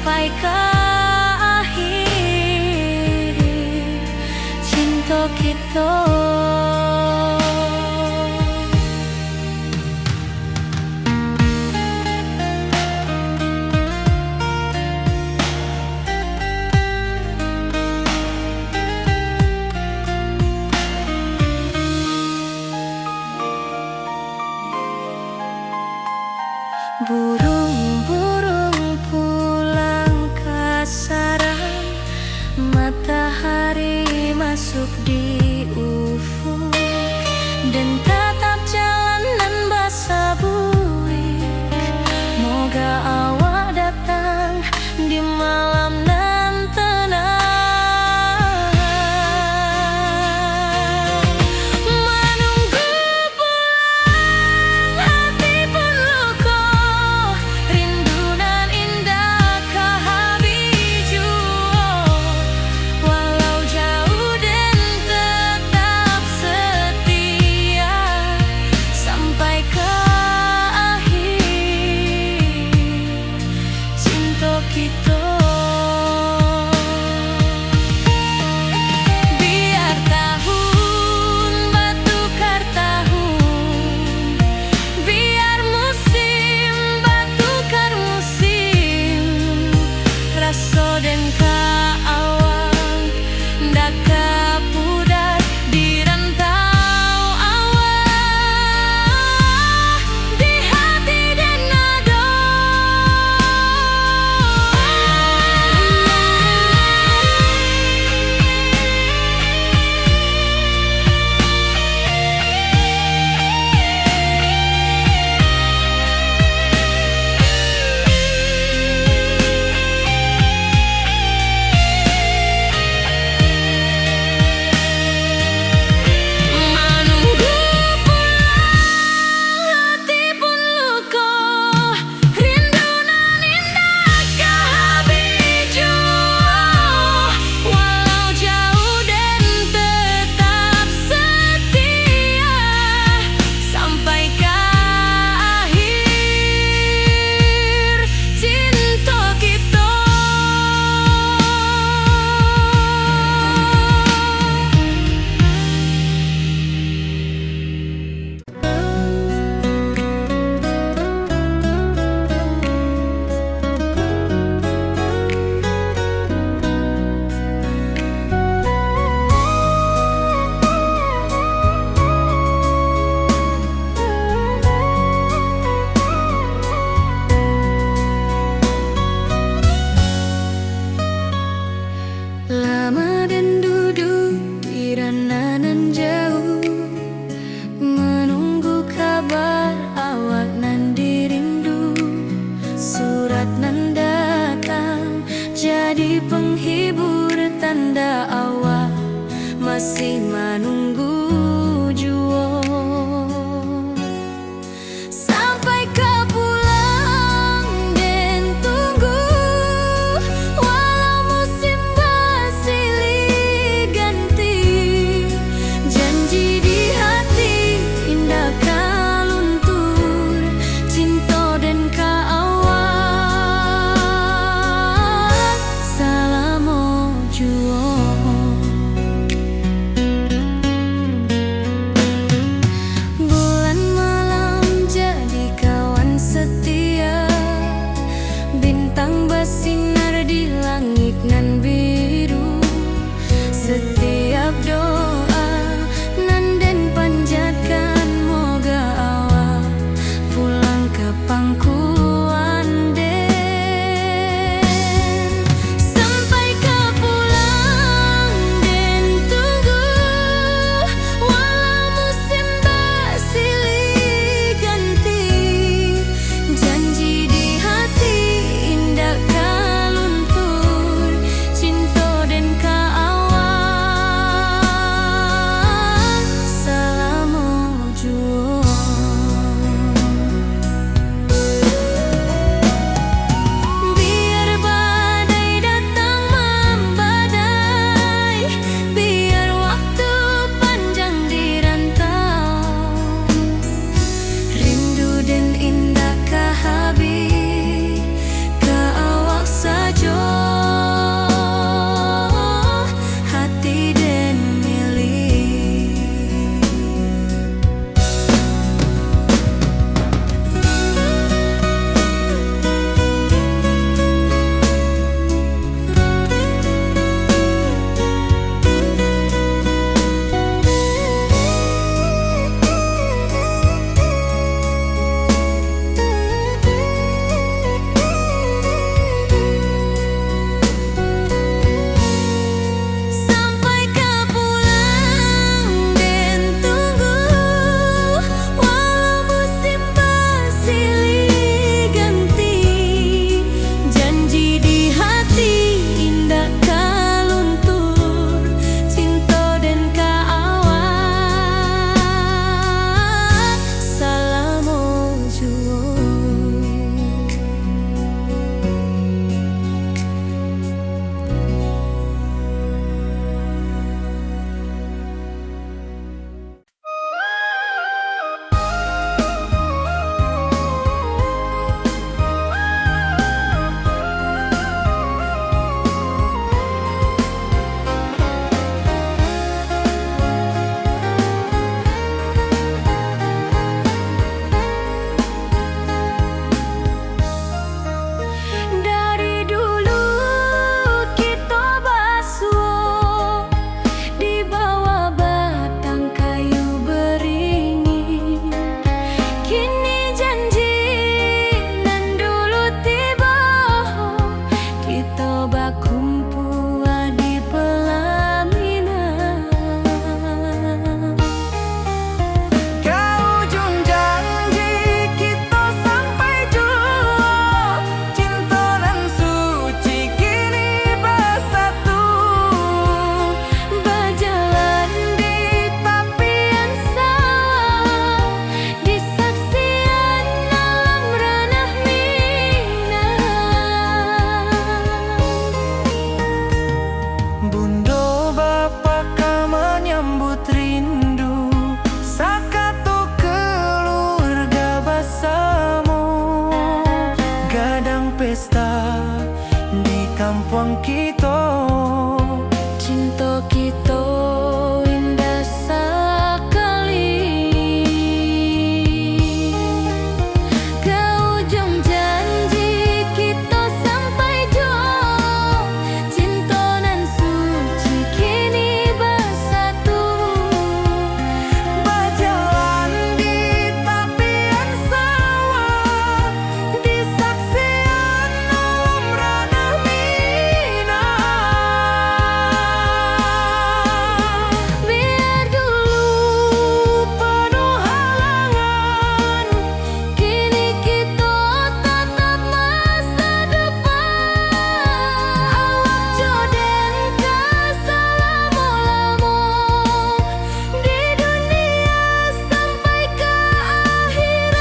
Sampai ka akhir cinto kito. Burung-burung pulang ka sarang, matahari masuk di ufuk, den tatap jalan nan basabuik. Moga awak datang di malam nan tenang. Manunggu pulang hati pun luko, rindu nan indak ka habis juo. Walau jauh den tetap setia, sampai ka akhir cinto kito. Biar tahun batukar tahun, biar musim batukar musim, raso den ka awak ndak ka pudar di rantau awak, di hati den ado. Manunggu pulang hati pun luko, rindu nan indak ka habis juo. Walau jauh den tetap setia, sampai ka akhir cinto kito. Lama den duduak di rantau nan jauah, manunggu kabar awak nan dirindu. Surat nan datang jadi penghibur, tanda awak masih manunggu juo. Sampai ka pulang den tunggu, walau musim basilih ganti. Janji di hati indak ka luntur, cinto den ka awak salamo juo. Bulan malam jadi kawan setia, bintang basinar di langik nan biru. Setiap doa nan den panjatkan, moga awak pulang ka pangkuan den. Sampai ka pulang den tunggu, walau musim basilih ganti. Janji di hati indak ka luntur, pesta di kampuang kito. Cinto kito indah sakali. Ka ujuang janji kito sampai juo. Cinto nan suci kini basatu. Bajalan di tapian sawah, di saksian alam ranah Minang. Biar dulu panuah halangan, kini kito tatap masa depan. Awak jo den ka salamo-lamo di dunia sampai ka akhirat.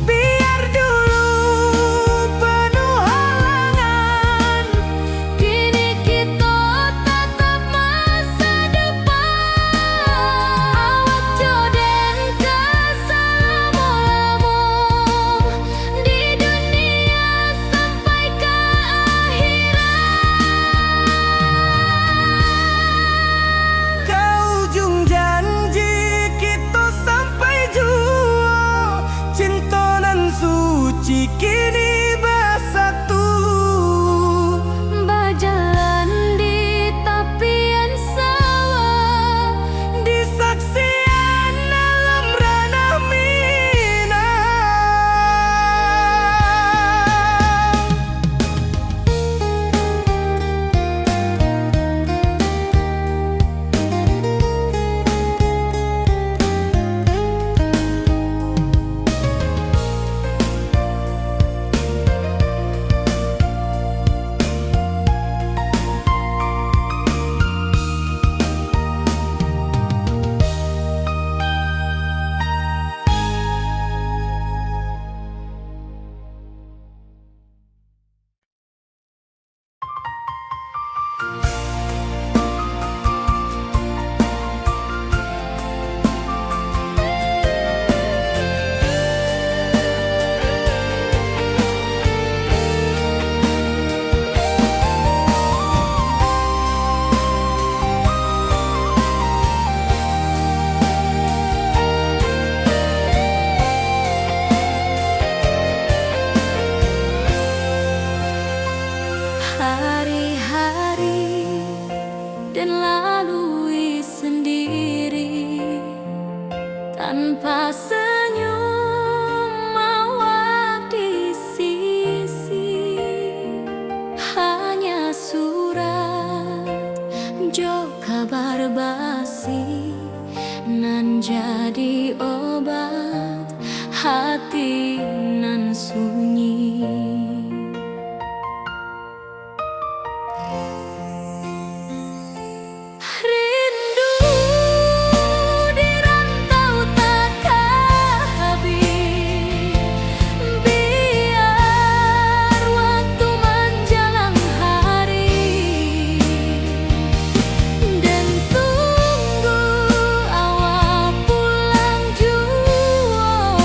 Biar dulu panuah halangan, kini kito tatap masa depan. Awak jo den ka salamo-lamo di dunia sampai ka akhirat. Ka ujuang janji kito sampai juo, cinto nan suci kini basatu. Bajalan di tapian sawah, di saksian alam ranah Minang. Hari-hari den lalui sendiri, tanpa senyum awak di sisi. Hanya surat jo kabar basi nan jadi obat hati nan sunyi. Rindu di rantau takah habih, biar waktu manjalang hari, den tunggu awak pulang juo.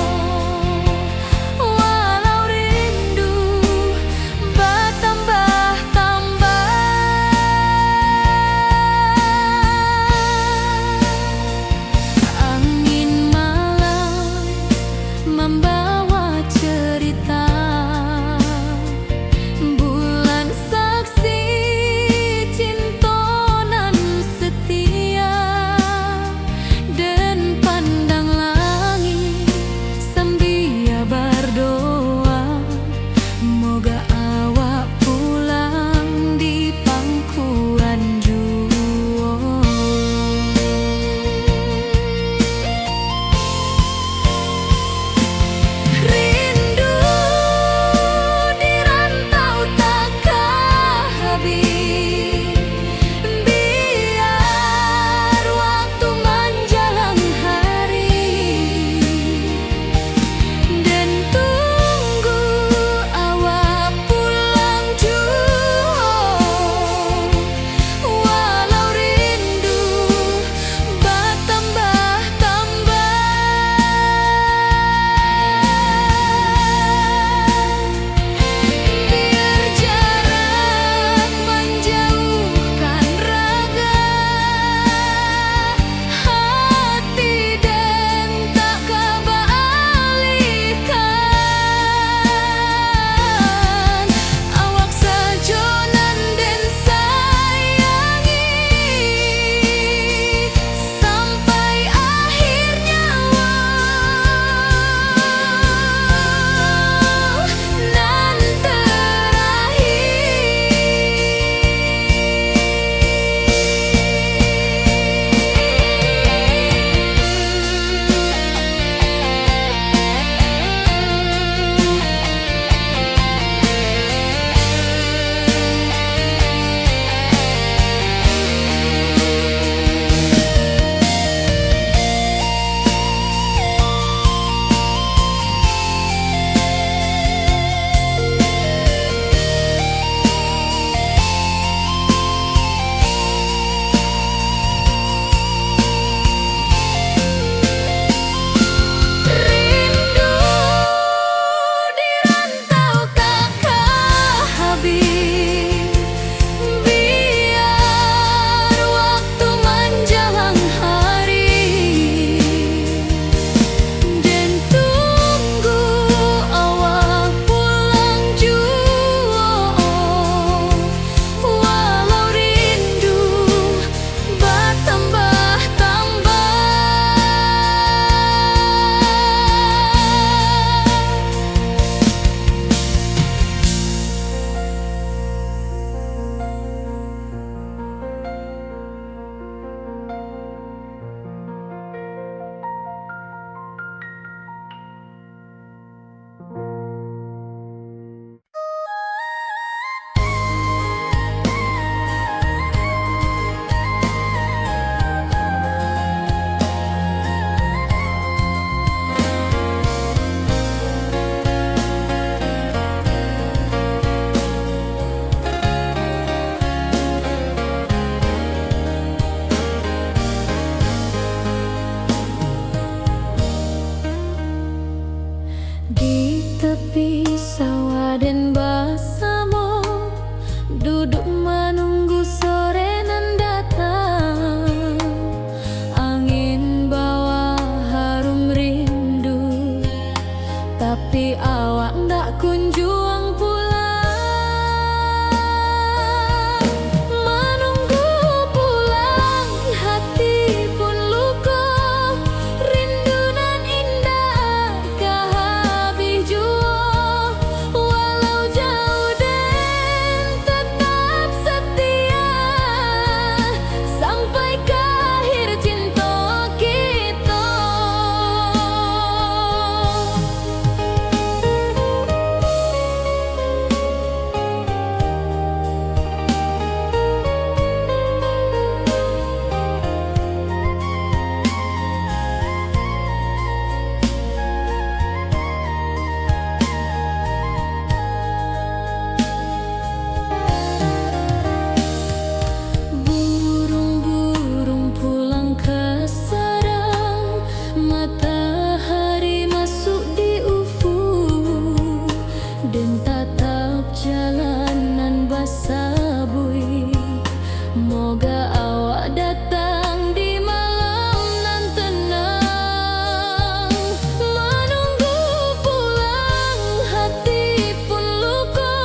Ka awak datang di malam nan tenang, manunggu pulang hati pun luko,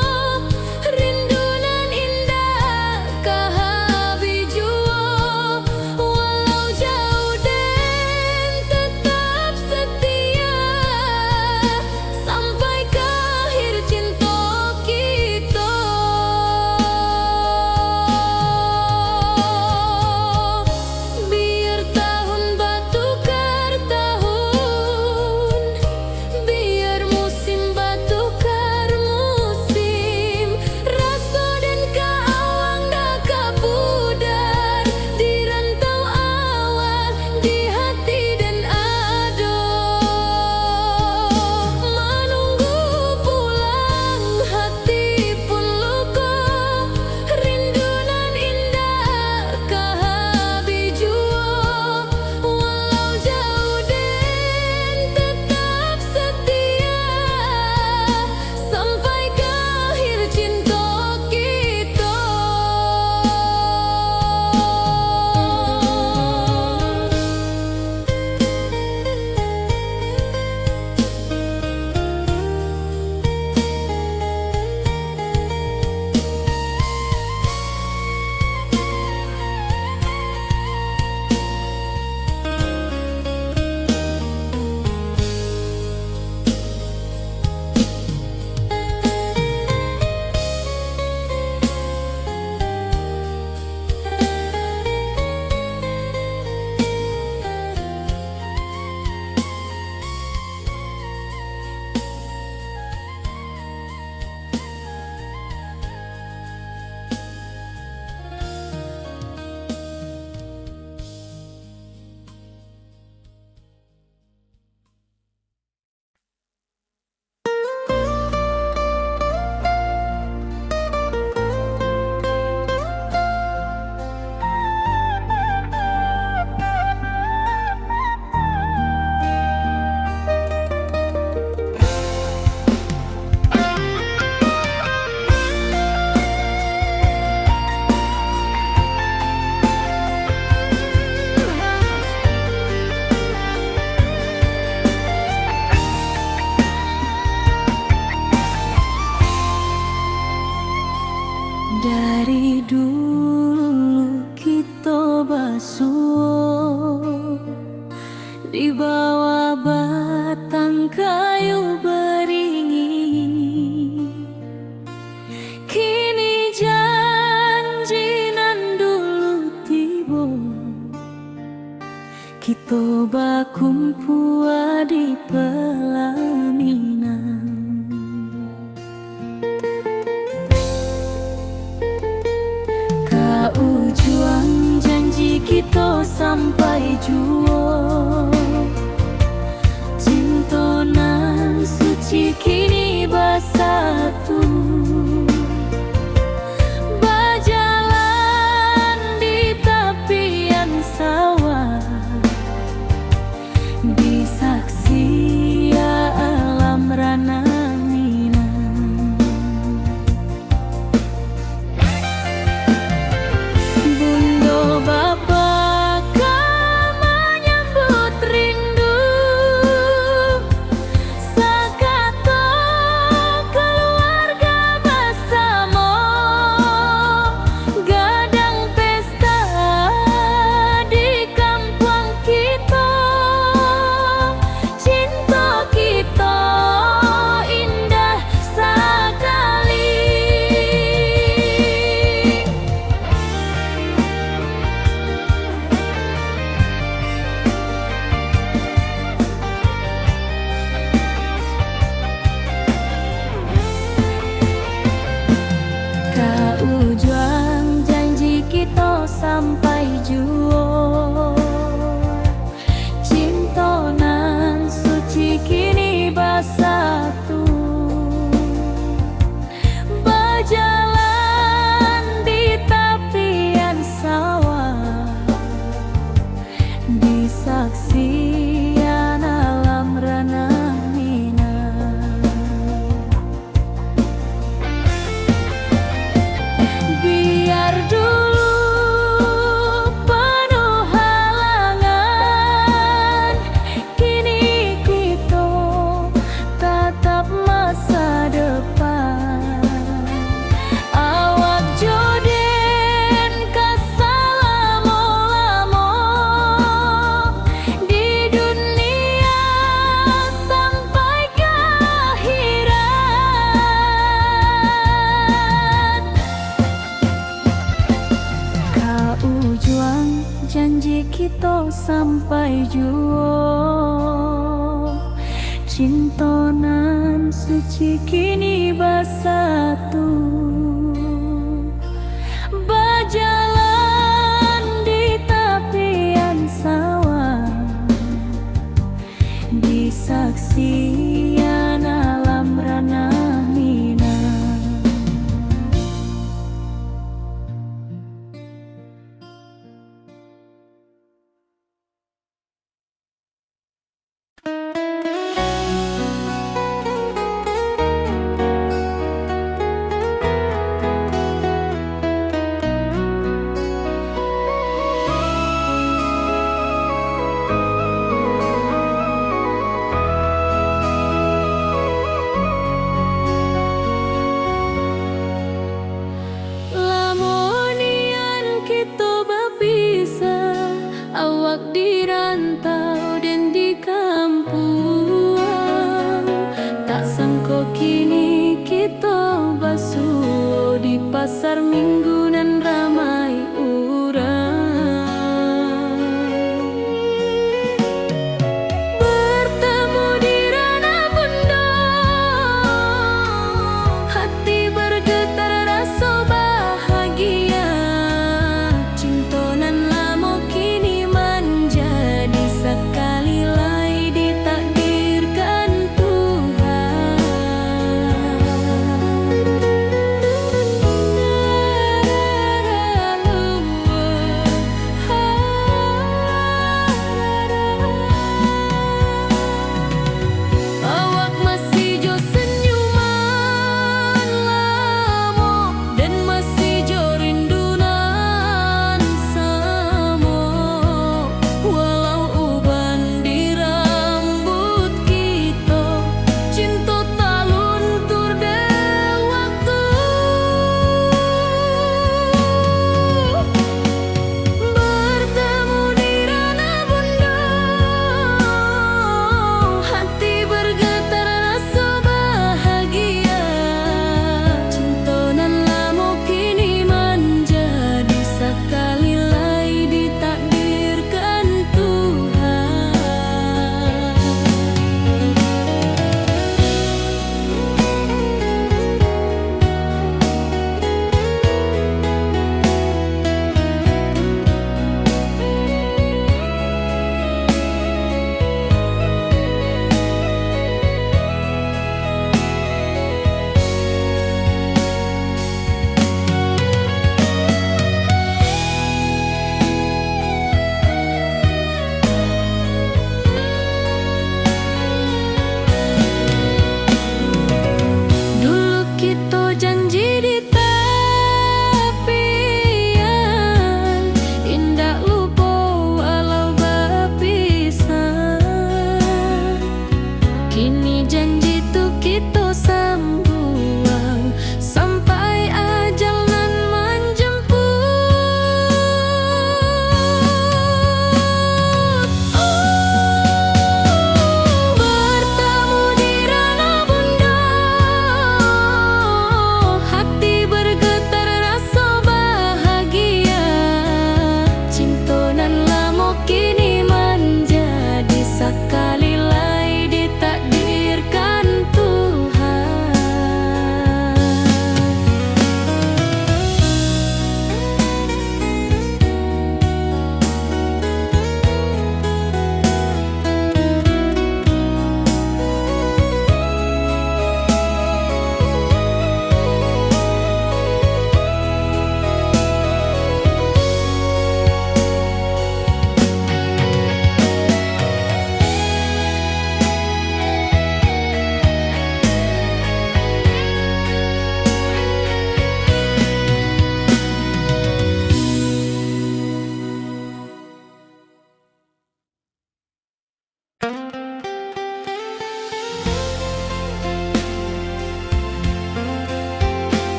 rindu nan indak ka habih juo, walau jauah den tetap setia. Sampai ka akhir cinto kito. Biar tahun batukar tahun, biar musim batukar musim, raso den ka awang ndak ka pudar, di rantau awak, di hati den ado. Manunggu pulang hati pun luko, rindu nan indak ka habih juo, walau jauah den tetap setia. Sampai ka akhir cinto kito. Dari dulu kito basuo di bawah batang kayu baringin. Kini janji nan dulu tibo, kito bakumpua di palaminan. Ka ujuang janji kito sampai juo, cinto nan suci kini basatu. Bajalan di tapian sawah, disaksi alam ranah Minang. Bundo bapa ka manyambut rindu, sakato kaluarga basamo, gadang pesta di kampuang kito. Cinto kito indah sakali. Ka ujuang janji kito sampai juo. Cinto nan suci kini basatu, bajalan di tapian sawah, disaksian alam ranah Minang. Biar dulu Janji kito sampai juo, cinto nan suci kini basatu. Bajalan di tapian sawah, disaksian alam ranah Minang.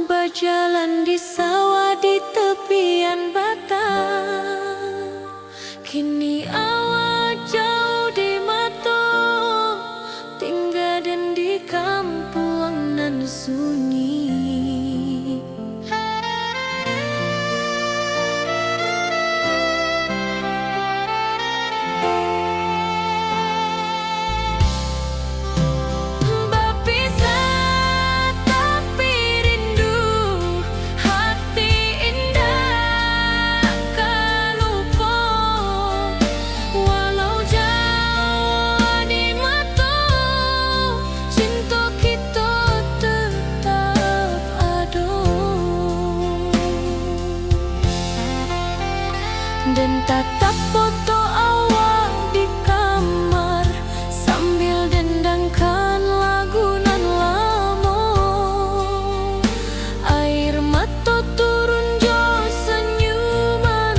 Bajalan di sawah di tepian batang. Kini awak jauah di mato, tingga den di kampuang nan sunyi. Bapisah tapi rindu, hati indak ka lupo. Walau jauah di mato, cinto kito tetap ado. Den tatap foto awak di kamar, sambil dendangkan lagu nan lamo. Air mato turun jo sanyuman,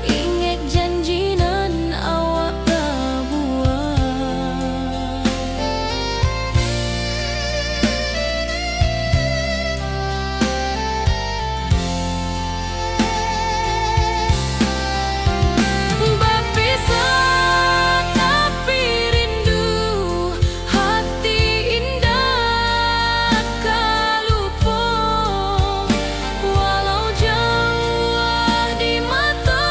ingek janji nan awak pabuek. Bapisah tapi rindu, hati indak ka lupo. Walau jauah di mato,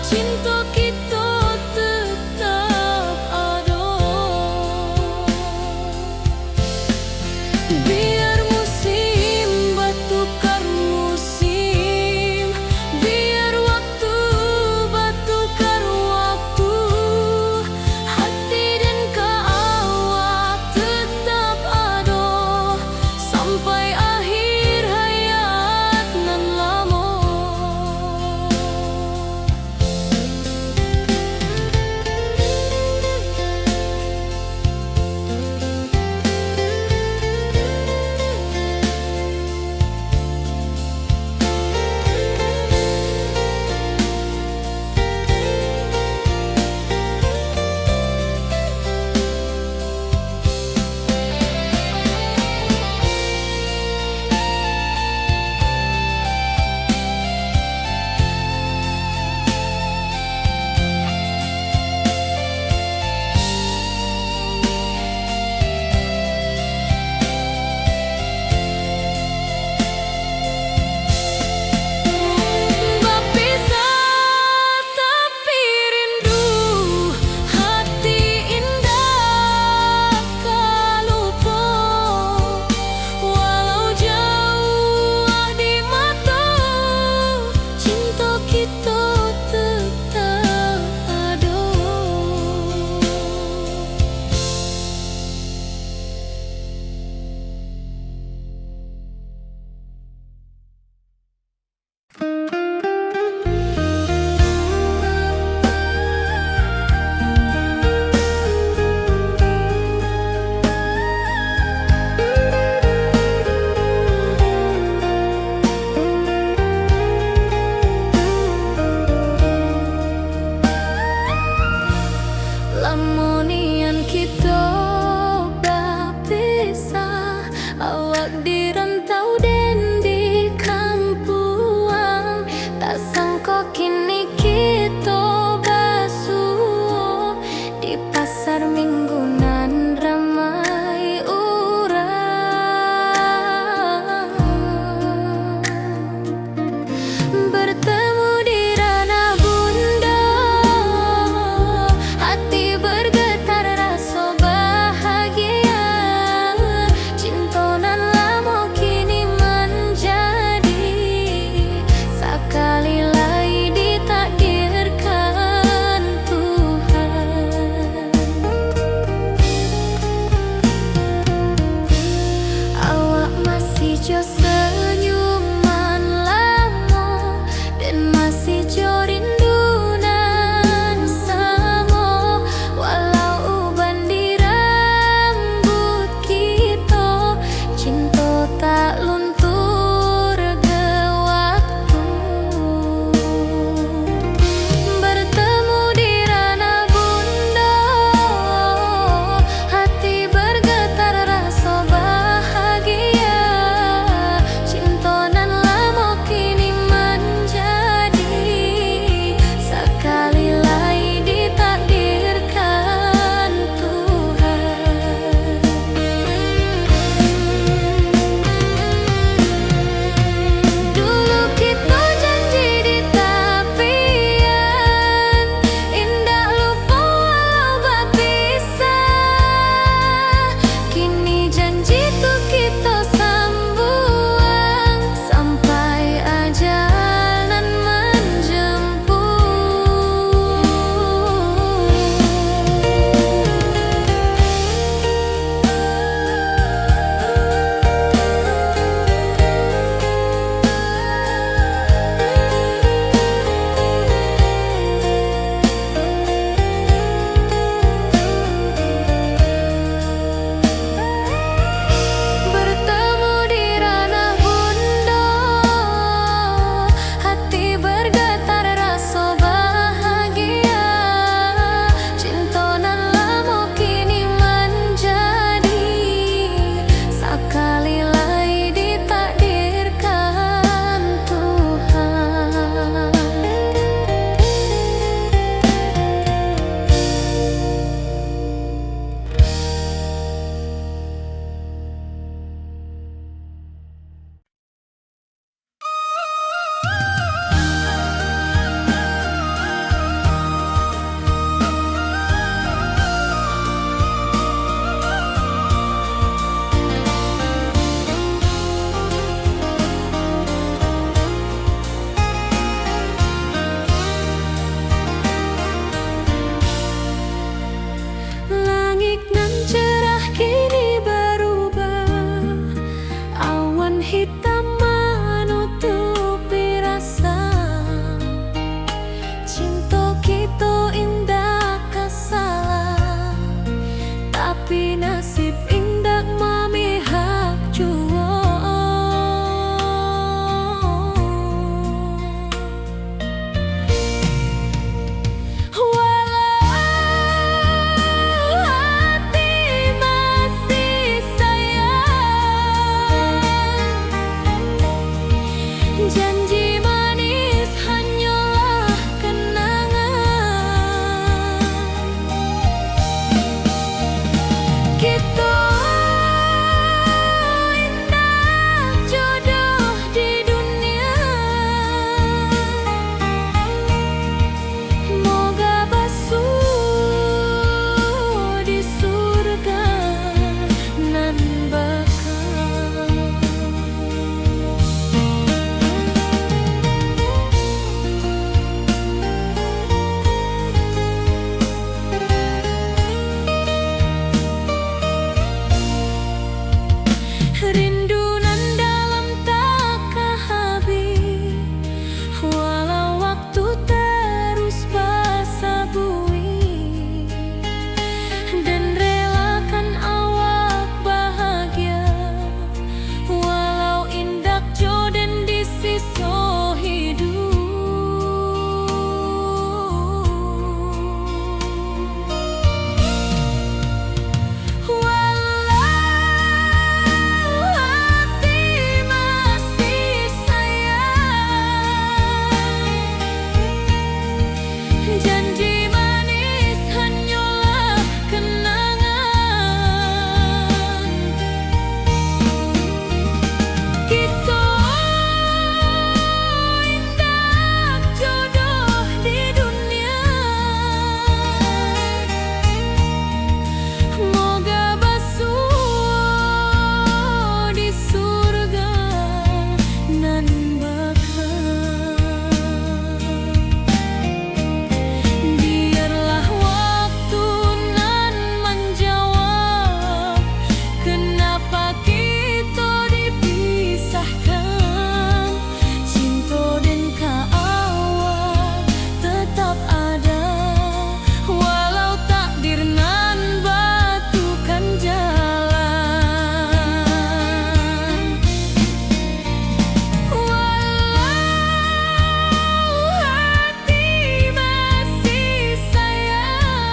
cinto kito tetap ado. Biar musim batukar musim, biar waktu batukar waktu, hati den ka awak tetap ado, sampai akhir hayat nan lamo. Bapisah tapi rindu, hati indak ka lupo. Walau jauah di mato, cinto kito tetap ado. Lamo nian kito bapisah, awak di rantau den di kampuang. Tak sangko kini kito basuo di pasar Minggu nan ramai urang. Bertemu di ranah bundo, hati bergetar raso bahagia. Cinto nan lamo kini manjadi, sakali lai ditakdirkan Tuhan. Awak masih jo senyuman lamo, den masih jo rindu nan samo. Walau uban di rambuik kito, cinto tak luntur ge waktu. Bertemu di ranah bundo, hati bergetar raso bahagia. Hitam manutupi rasa, cinto kito indak ka salah, tapi nasib indak mamihak juo. Walau hati masih sayang, janji manis hanyolah kenangan. Kito indak jodoh di dunia, moga basuo di surga nan baka. Rindu nan dalam tak ka habih, walau waktu terus basabui. Den relakan awak bahagia, walau indak jo den di siso hiduik. Walau hati masih sayang, janji manis hanyolah kenangan. Kito indak jodoh di dunia, moga basuo di surga nan baka. Biarlah waktu nan manjawab, kenapa kito dipisahkan. Cinto den ka awak tetap ada, walau takdir nan batukan jalan. Walau hati masih sayang,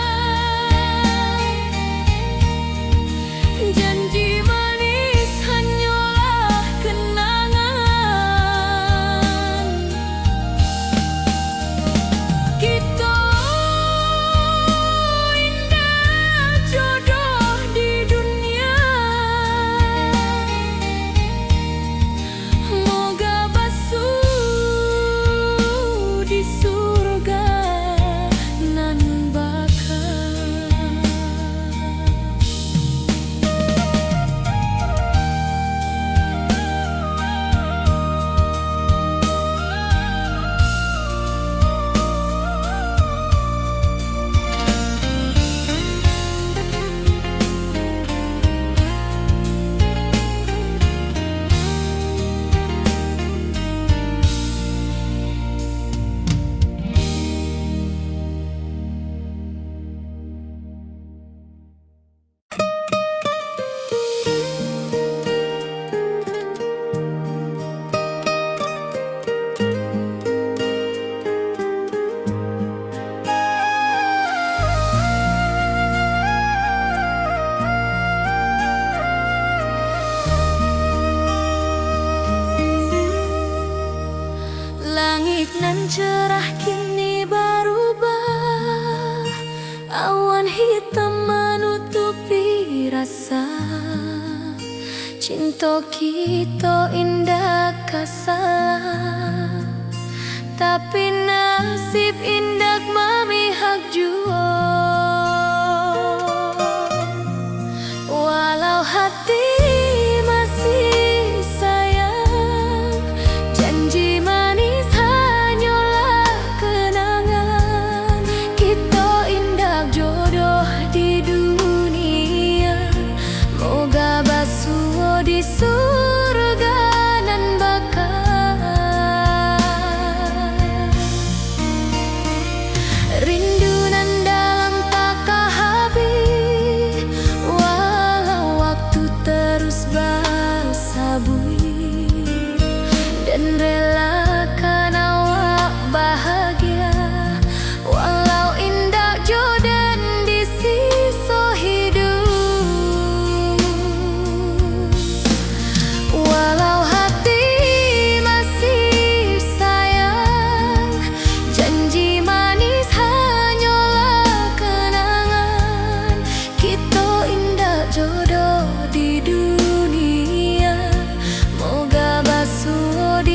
janji manis hanyolah kenangan. Kito indak jodoh di dunia, moga basuo di surga nan baka. Langik nan cerah kini barubah, awan hitam manutupi rasa. Cinto kito indak ka salah, tapi nasib indak mamihak juo. Walau hati masih sayang, janji manis hanyolah kenangan. Kito indak jodoh di dunia, moga basuo di surga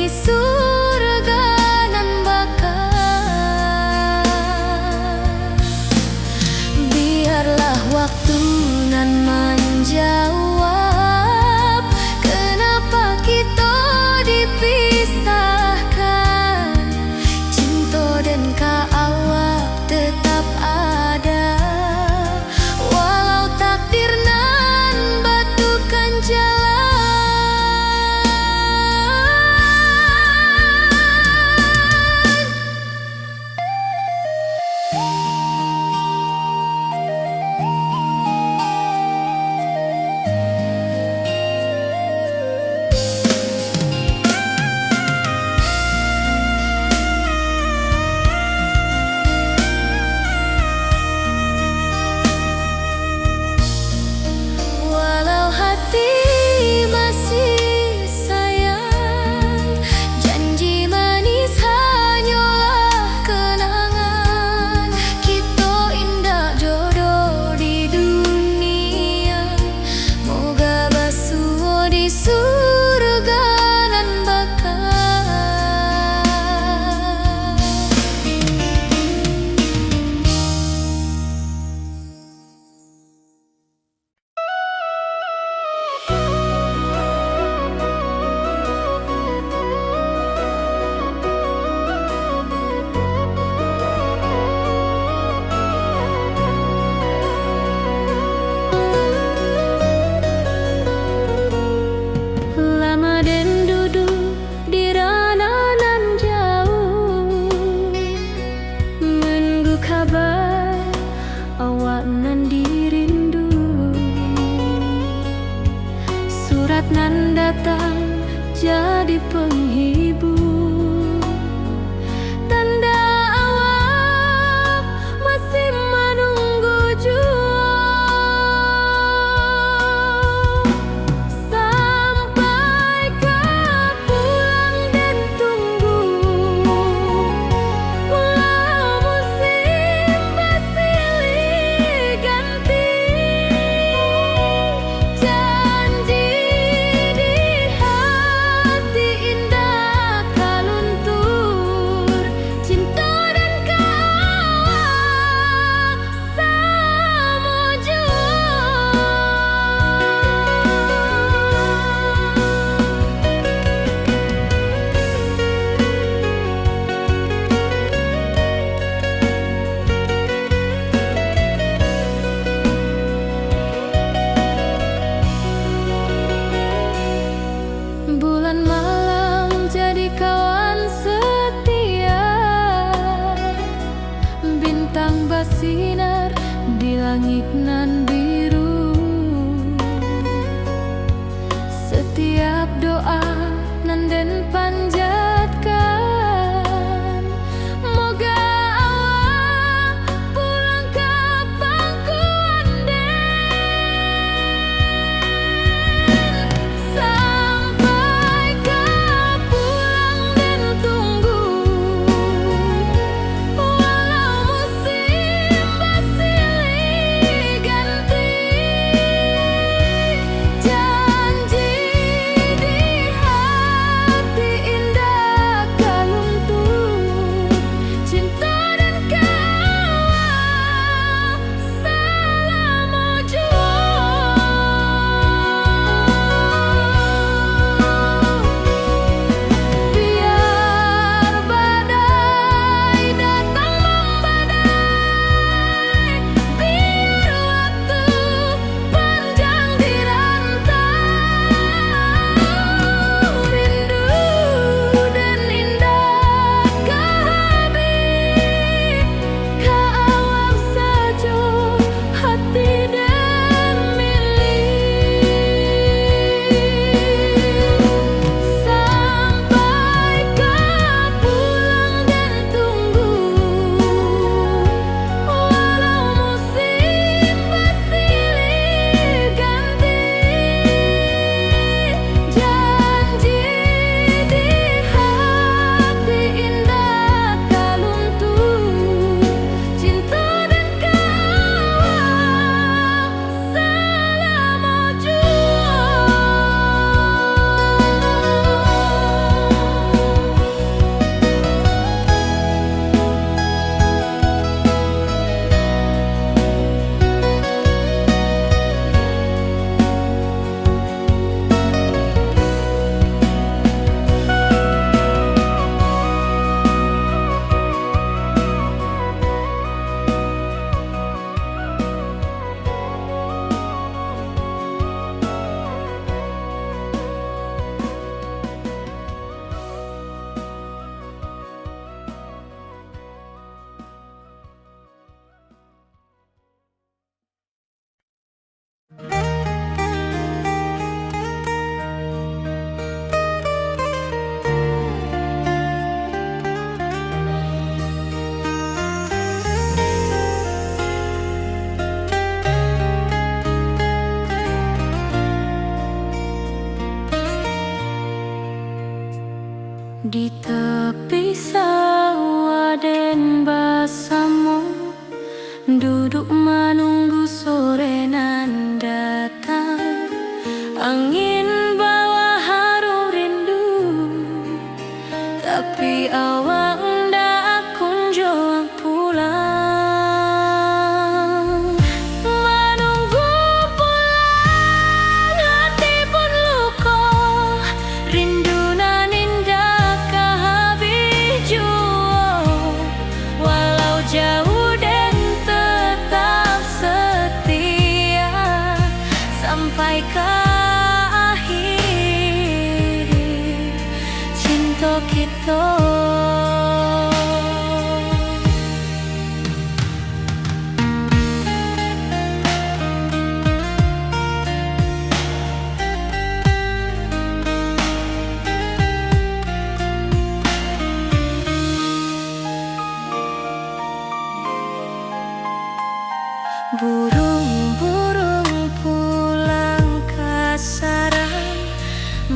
surga nan baka. Biarlah waktu nan manjawab, kenapa kito dipisahkan. Cinto den ka awak tetap ada, walau takdir nan batukan jalan. Walau hati masih sayang, janji manis hanyolah kenangan. Kito indak jodoh di dunia, moga basuo di surga nan baka. Lama den duduak di rano nan jauah, nunggu kaba awak nan dirindu. Surat nan datang jadi penghibur, tanda awak masih manunggu juo. Sampai ka pulang den tunggu, walau musim basilih ganti. Janji di hati indak ka luntur, cinto den ka awak samo juo. Bulan malam jadi kawan setia, bintang basinar di langik nan biru. Satiap doa nan den panjatkan, moga awak pulang ka pangkuan den. Sampai ka pulang den tunggu, walau musim basilih Di tepi sawah den basamo, duduk manunggu sore nan datang. Angin bawa harum rindu, tapi awak ndak kunjuang pulang. Manunggu pulang, hati pun luko, rindu nan indak ka habih juo. Walau jauah, den tetap setia, sampai ka akhir cinto kito. Burung-burung pulang ka sarang,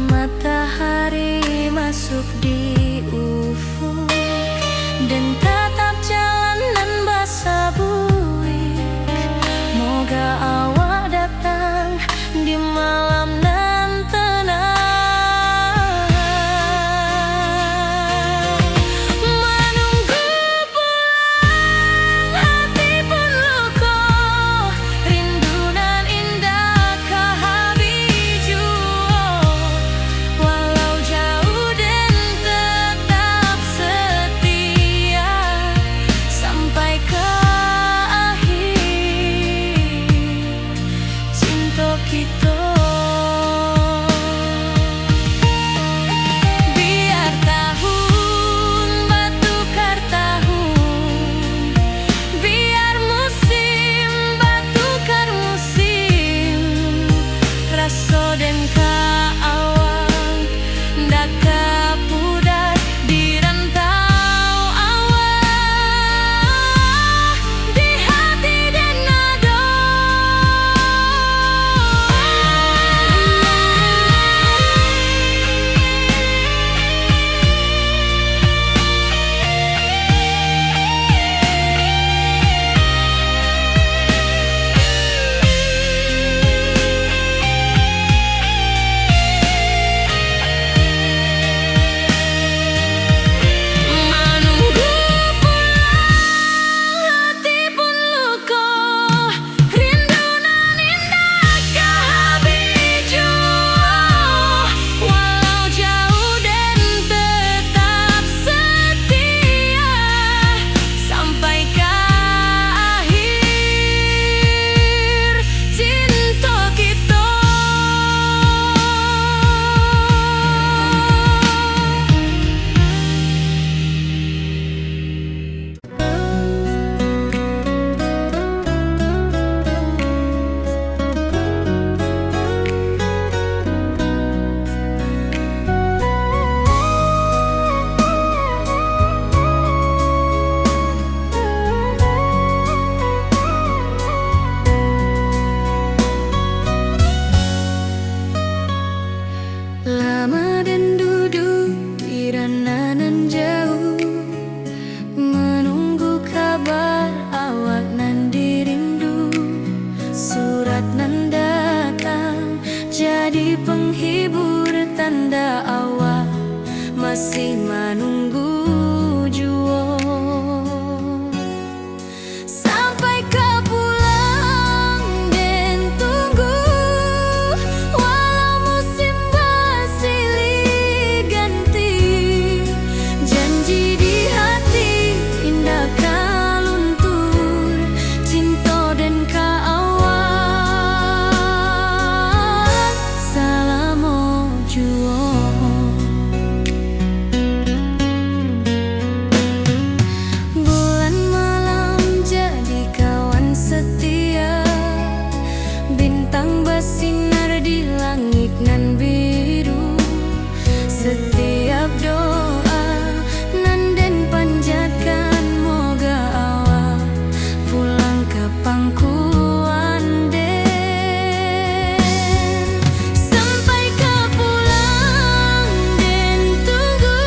matahari masuk di ufuk, den tatap jalan nan basabuik. Moga awak datang di malam nan tenang. Manunggu pulang, hati pun luko, rindu nan indak ka habih juo. Walau jauah, den tetap setia, sampai ka akhir cinto kito. Biar tahun batukar tahun, biar musim batukar musim, raso den ka awak ndak ka pudar di rantau awak, di hati den ado. Manunggu pulang, hati pun luko, rindu nan indak ka habih juo. Walau jauah, den tetap setia, sampai ka akhir cinto kito. Lama den duduak di rantau nan jauah, manunggu kabar awak nan dirindu. Surat nan datang jadi penghibur, tanda awak masih manunggu juo. Sampai ka pulang den tunggu, walau musim basilih ganti. Janji di hati indak ka luntur, cinto den ka awak salamo juo. Bulan malam jadi kawan setia, bintang basinar di langik nan biru. Satiap doa nan den panjatkan, moga awak pulang ka pangkuan den. Sampai ka pulang den tunggu,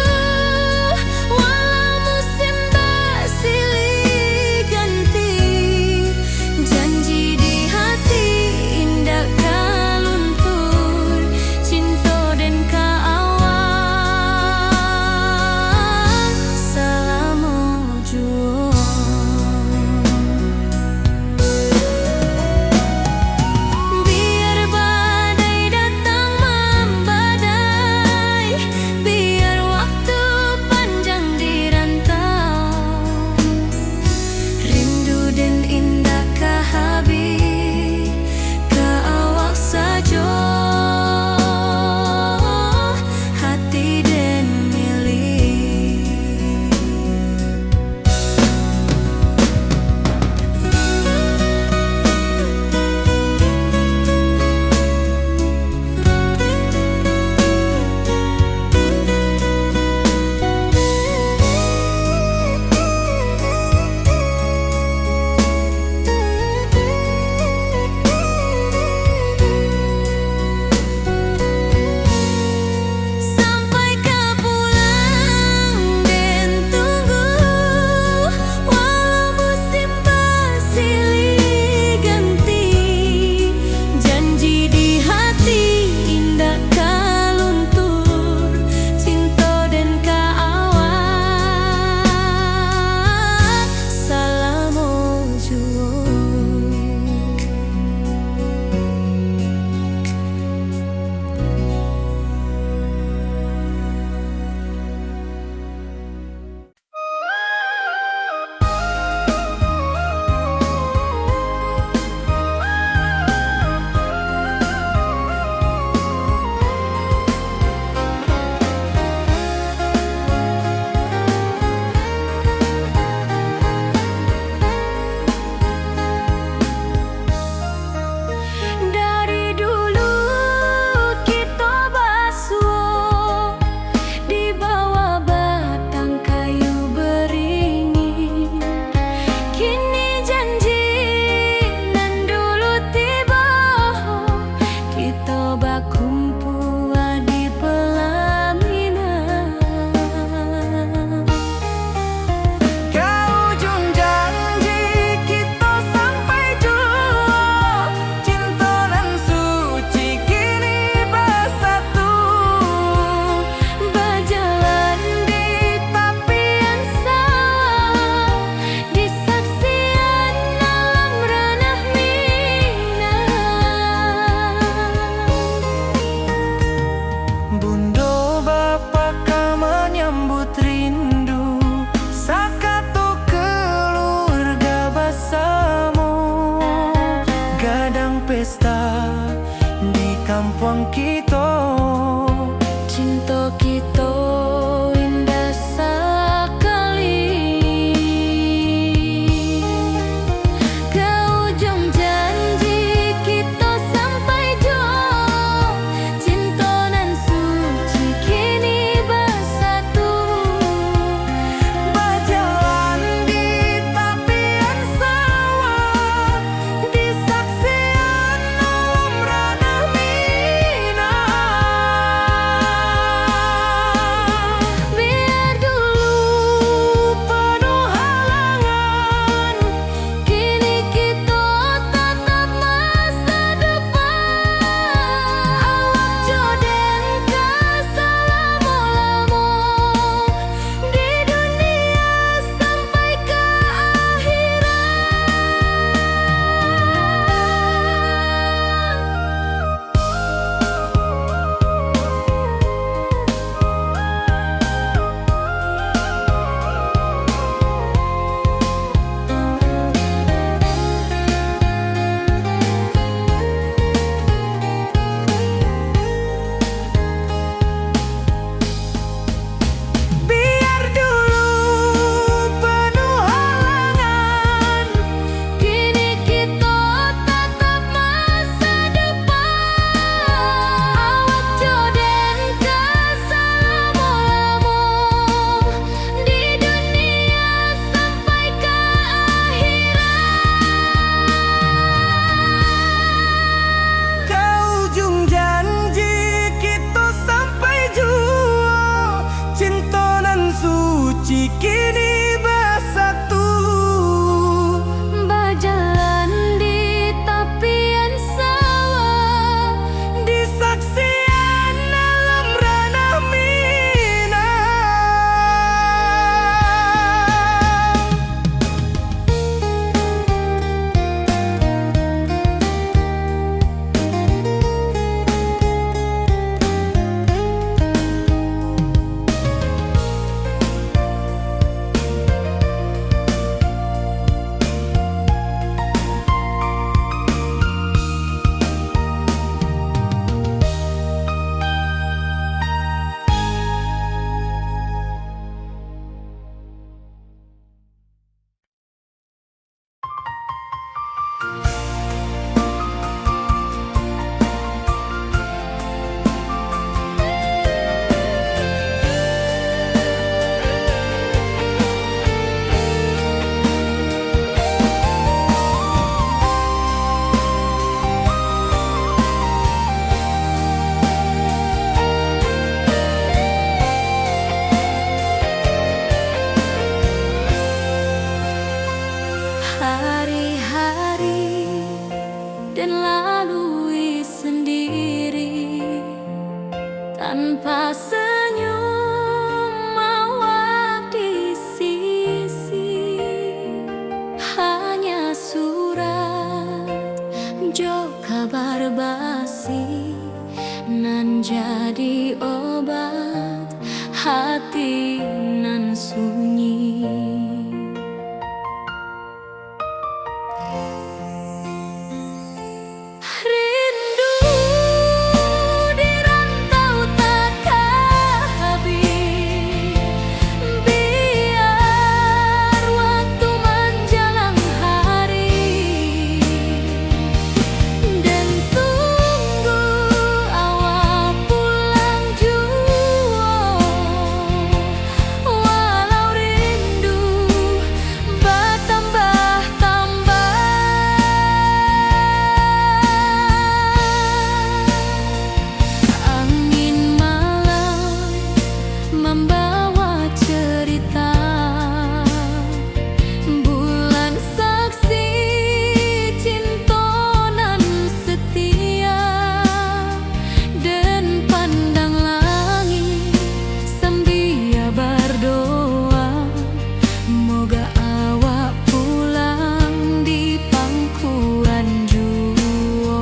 Di kini basatu, bajalan di tapian sawah, di saksian alam ranah Minang. Hari-hari den lalui sendiri, tanpa senyum awak di sisi. Hanya surat jo kabar basi nan jadi obat hati nan sunyi. Rindu di rantau takah habis, biar waktu manjalang hari, den tunggu awak pulang juo. Walau rindu batambah-tambah, angin malam mambawa cerita. Bulan saksi cinto nan setia, den pandang langik sambia bardoa, moga awak pulang di pangkuan juo.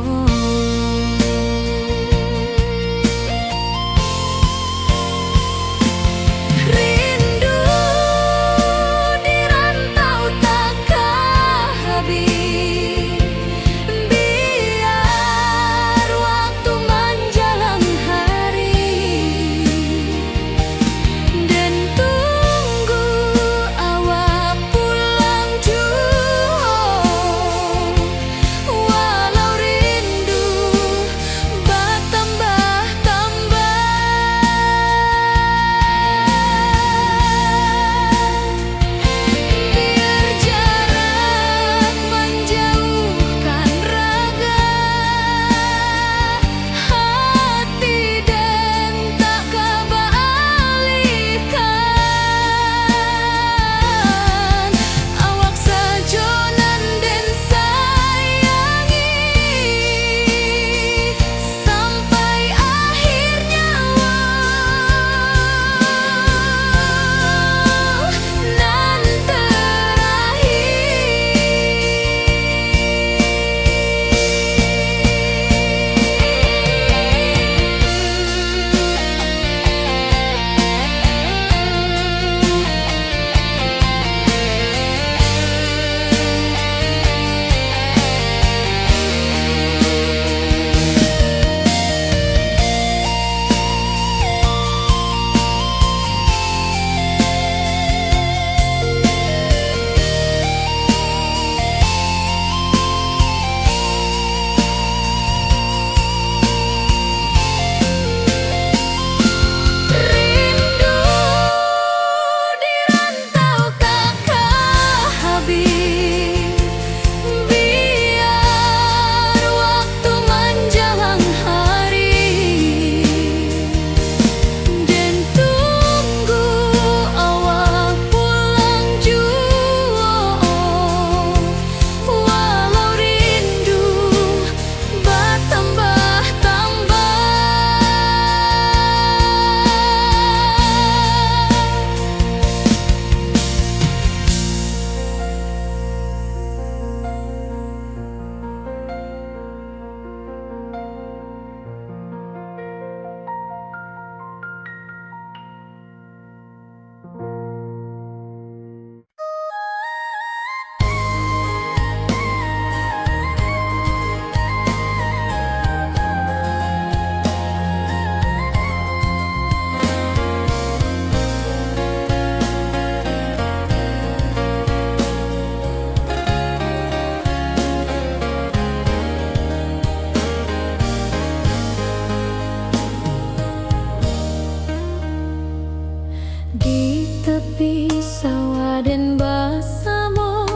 Di tapi sawah den basamo,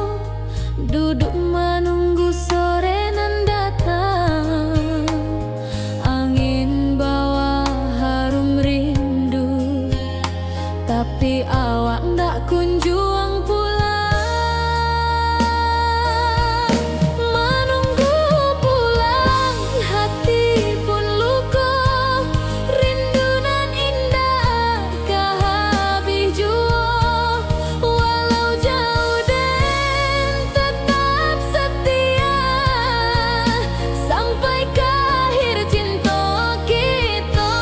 duduk manunggu sore nan datang. Angin bawa harum rindu, tapi awak ndak kunjuang pulang. Manunggu pulang, hati pun luko, rindu nan indak ka habih juo. Walau jauh, den tetap setia sampai ka akhir cinto kito.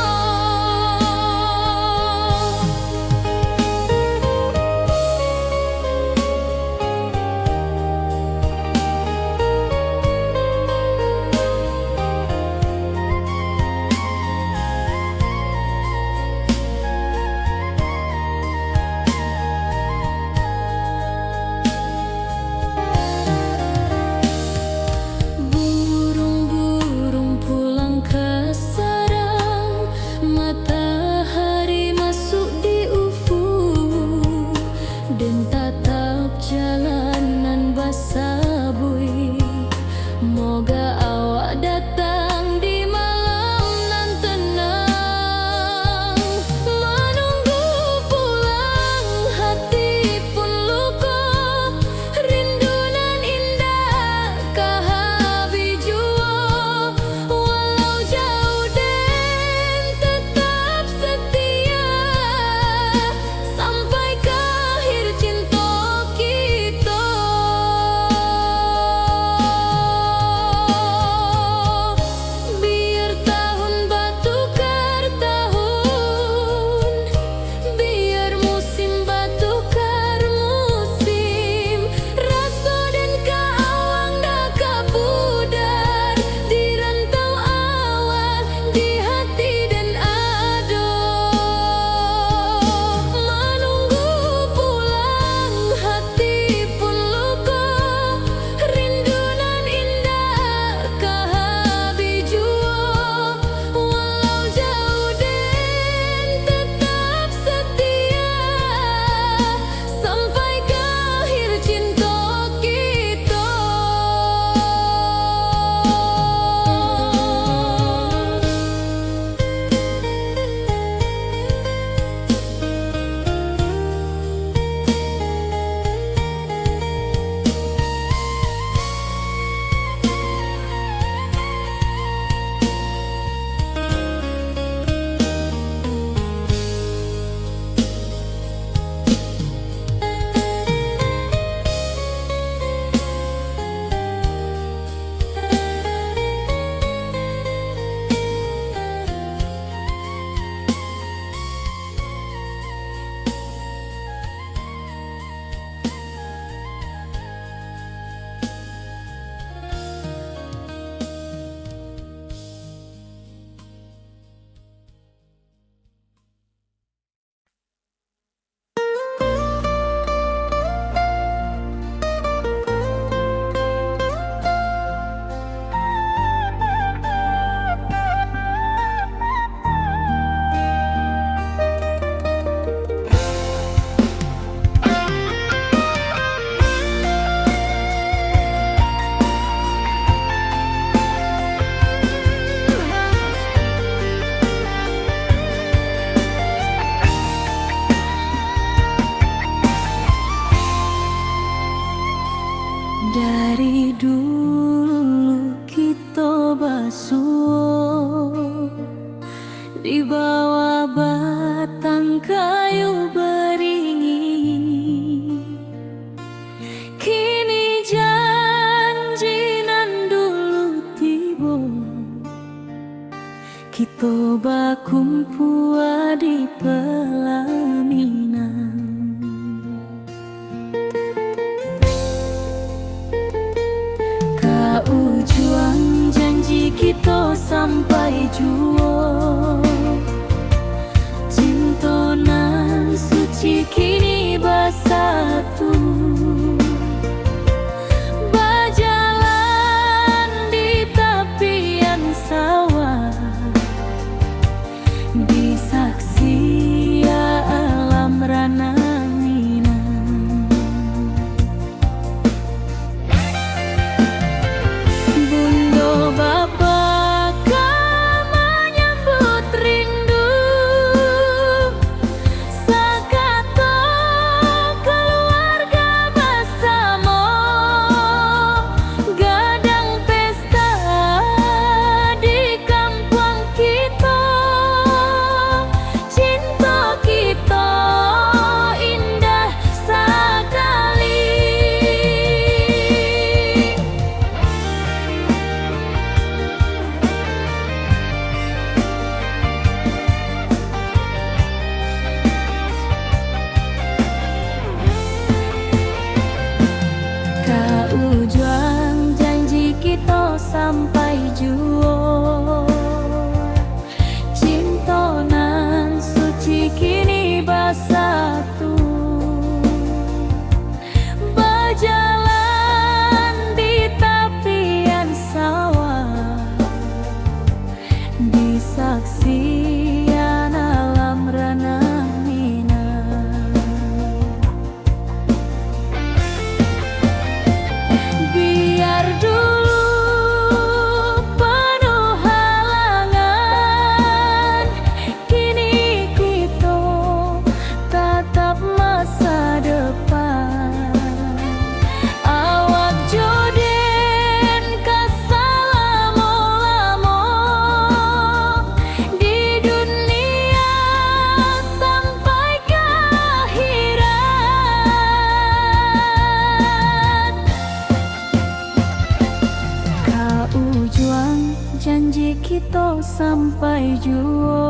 sampai juo.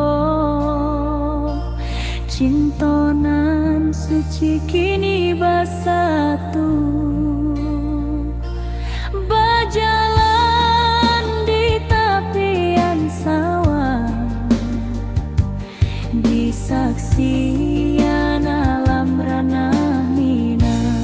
Cinto nan suci kini basatu, bajalan di tapian sawah, di saksian alam ranah Minang.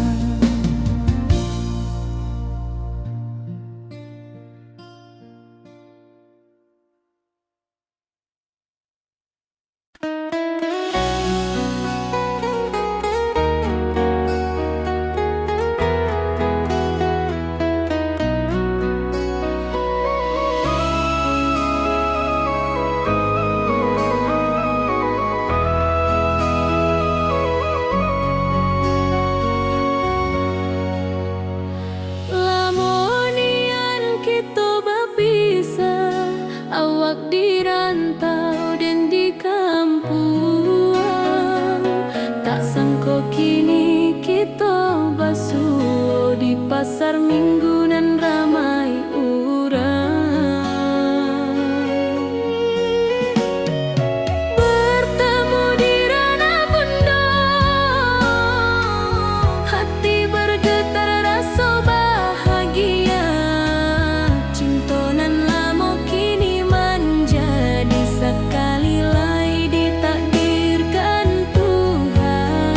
Lamo nian kito bapisah, awak di rantau den di kampuang. Tak sangko kini kito basuo, di pasar Minggu nan ramai urang. Bertemu di ranah Bundo, hati bergetar raso bahagia. Cinto nan lamo kini manjadi sakali lai ditakdirkan Tuhan.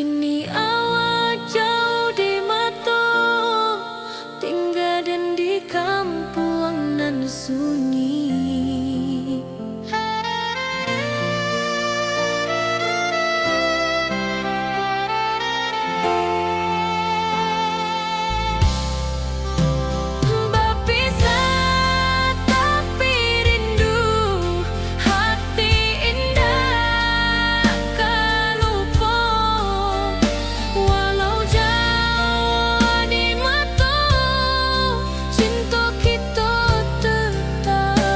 Kini awak jauah di mato, tingga den di kampuang nan sunyi. Bapisah tapi rindu, hati indak ka lupo. Walau jauah di mato, cinto kito tetap.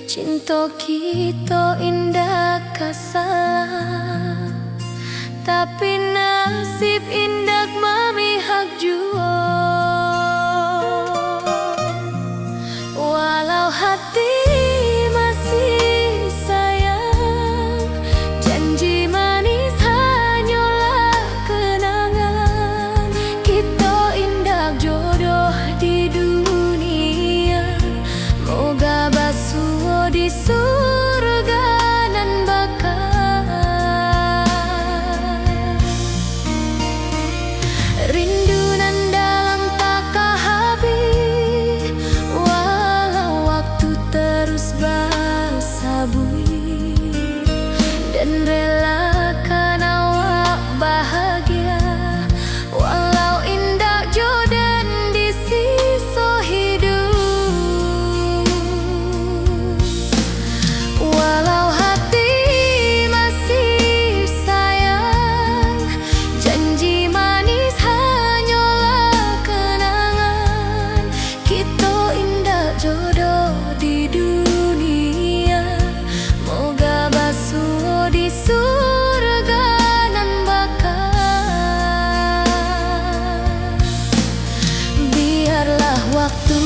Cinto kito indak ka salah, tapi nasib indak mamihak juo. Walau hati masih sayang, janji manis hanyolah kenangan. Kito indak jodoh di dunia, moga basuo di surga nan baka. Rindu nan dalam takah habih, walau waktu terus basabuik, den relakan awak bahagia, walau indak jo den di siso hiduik. Walau hati masih sayang, janji manis hanyolah kenangan. Kito indak jodoh di dunia, moga basuo di surga nan baka. Biarlah waktu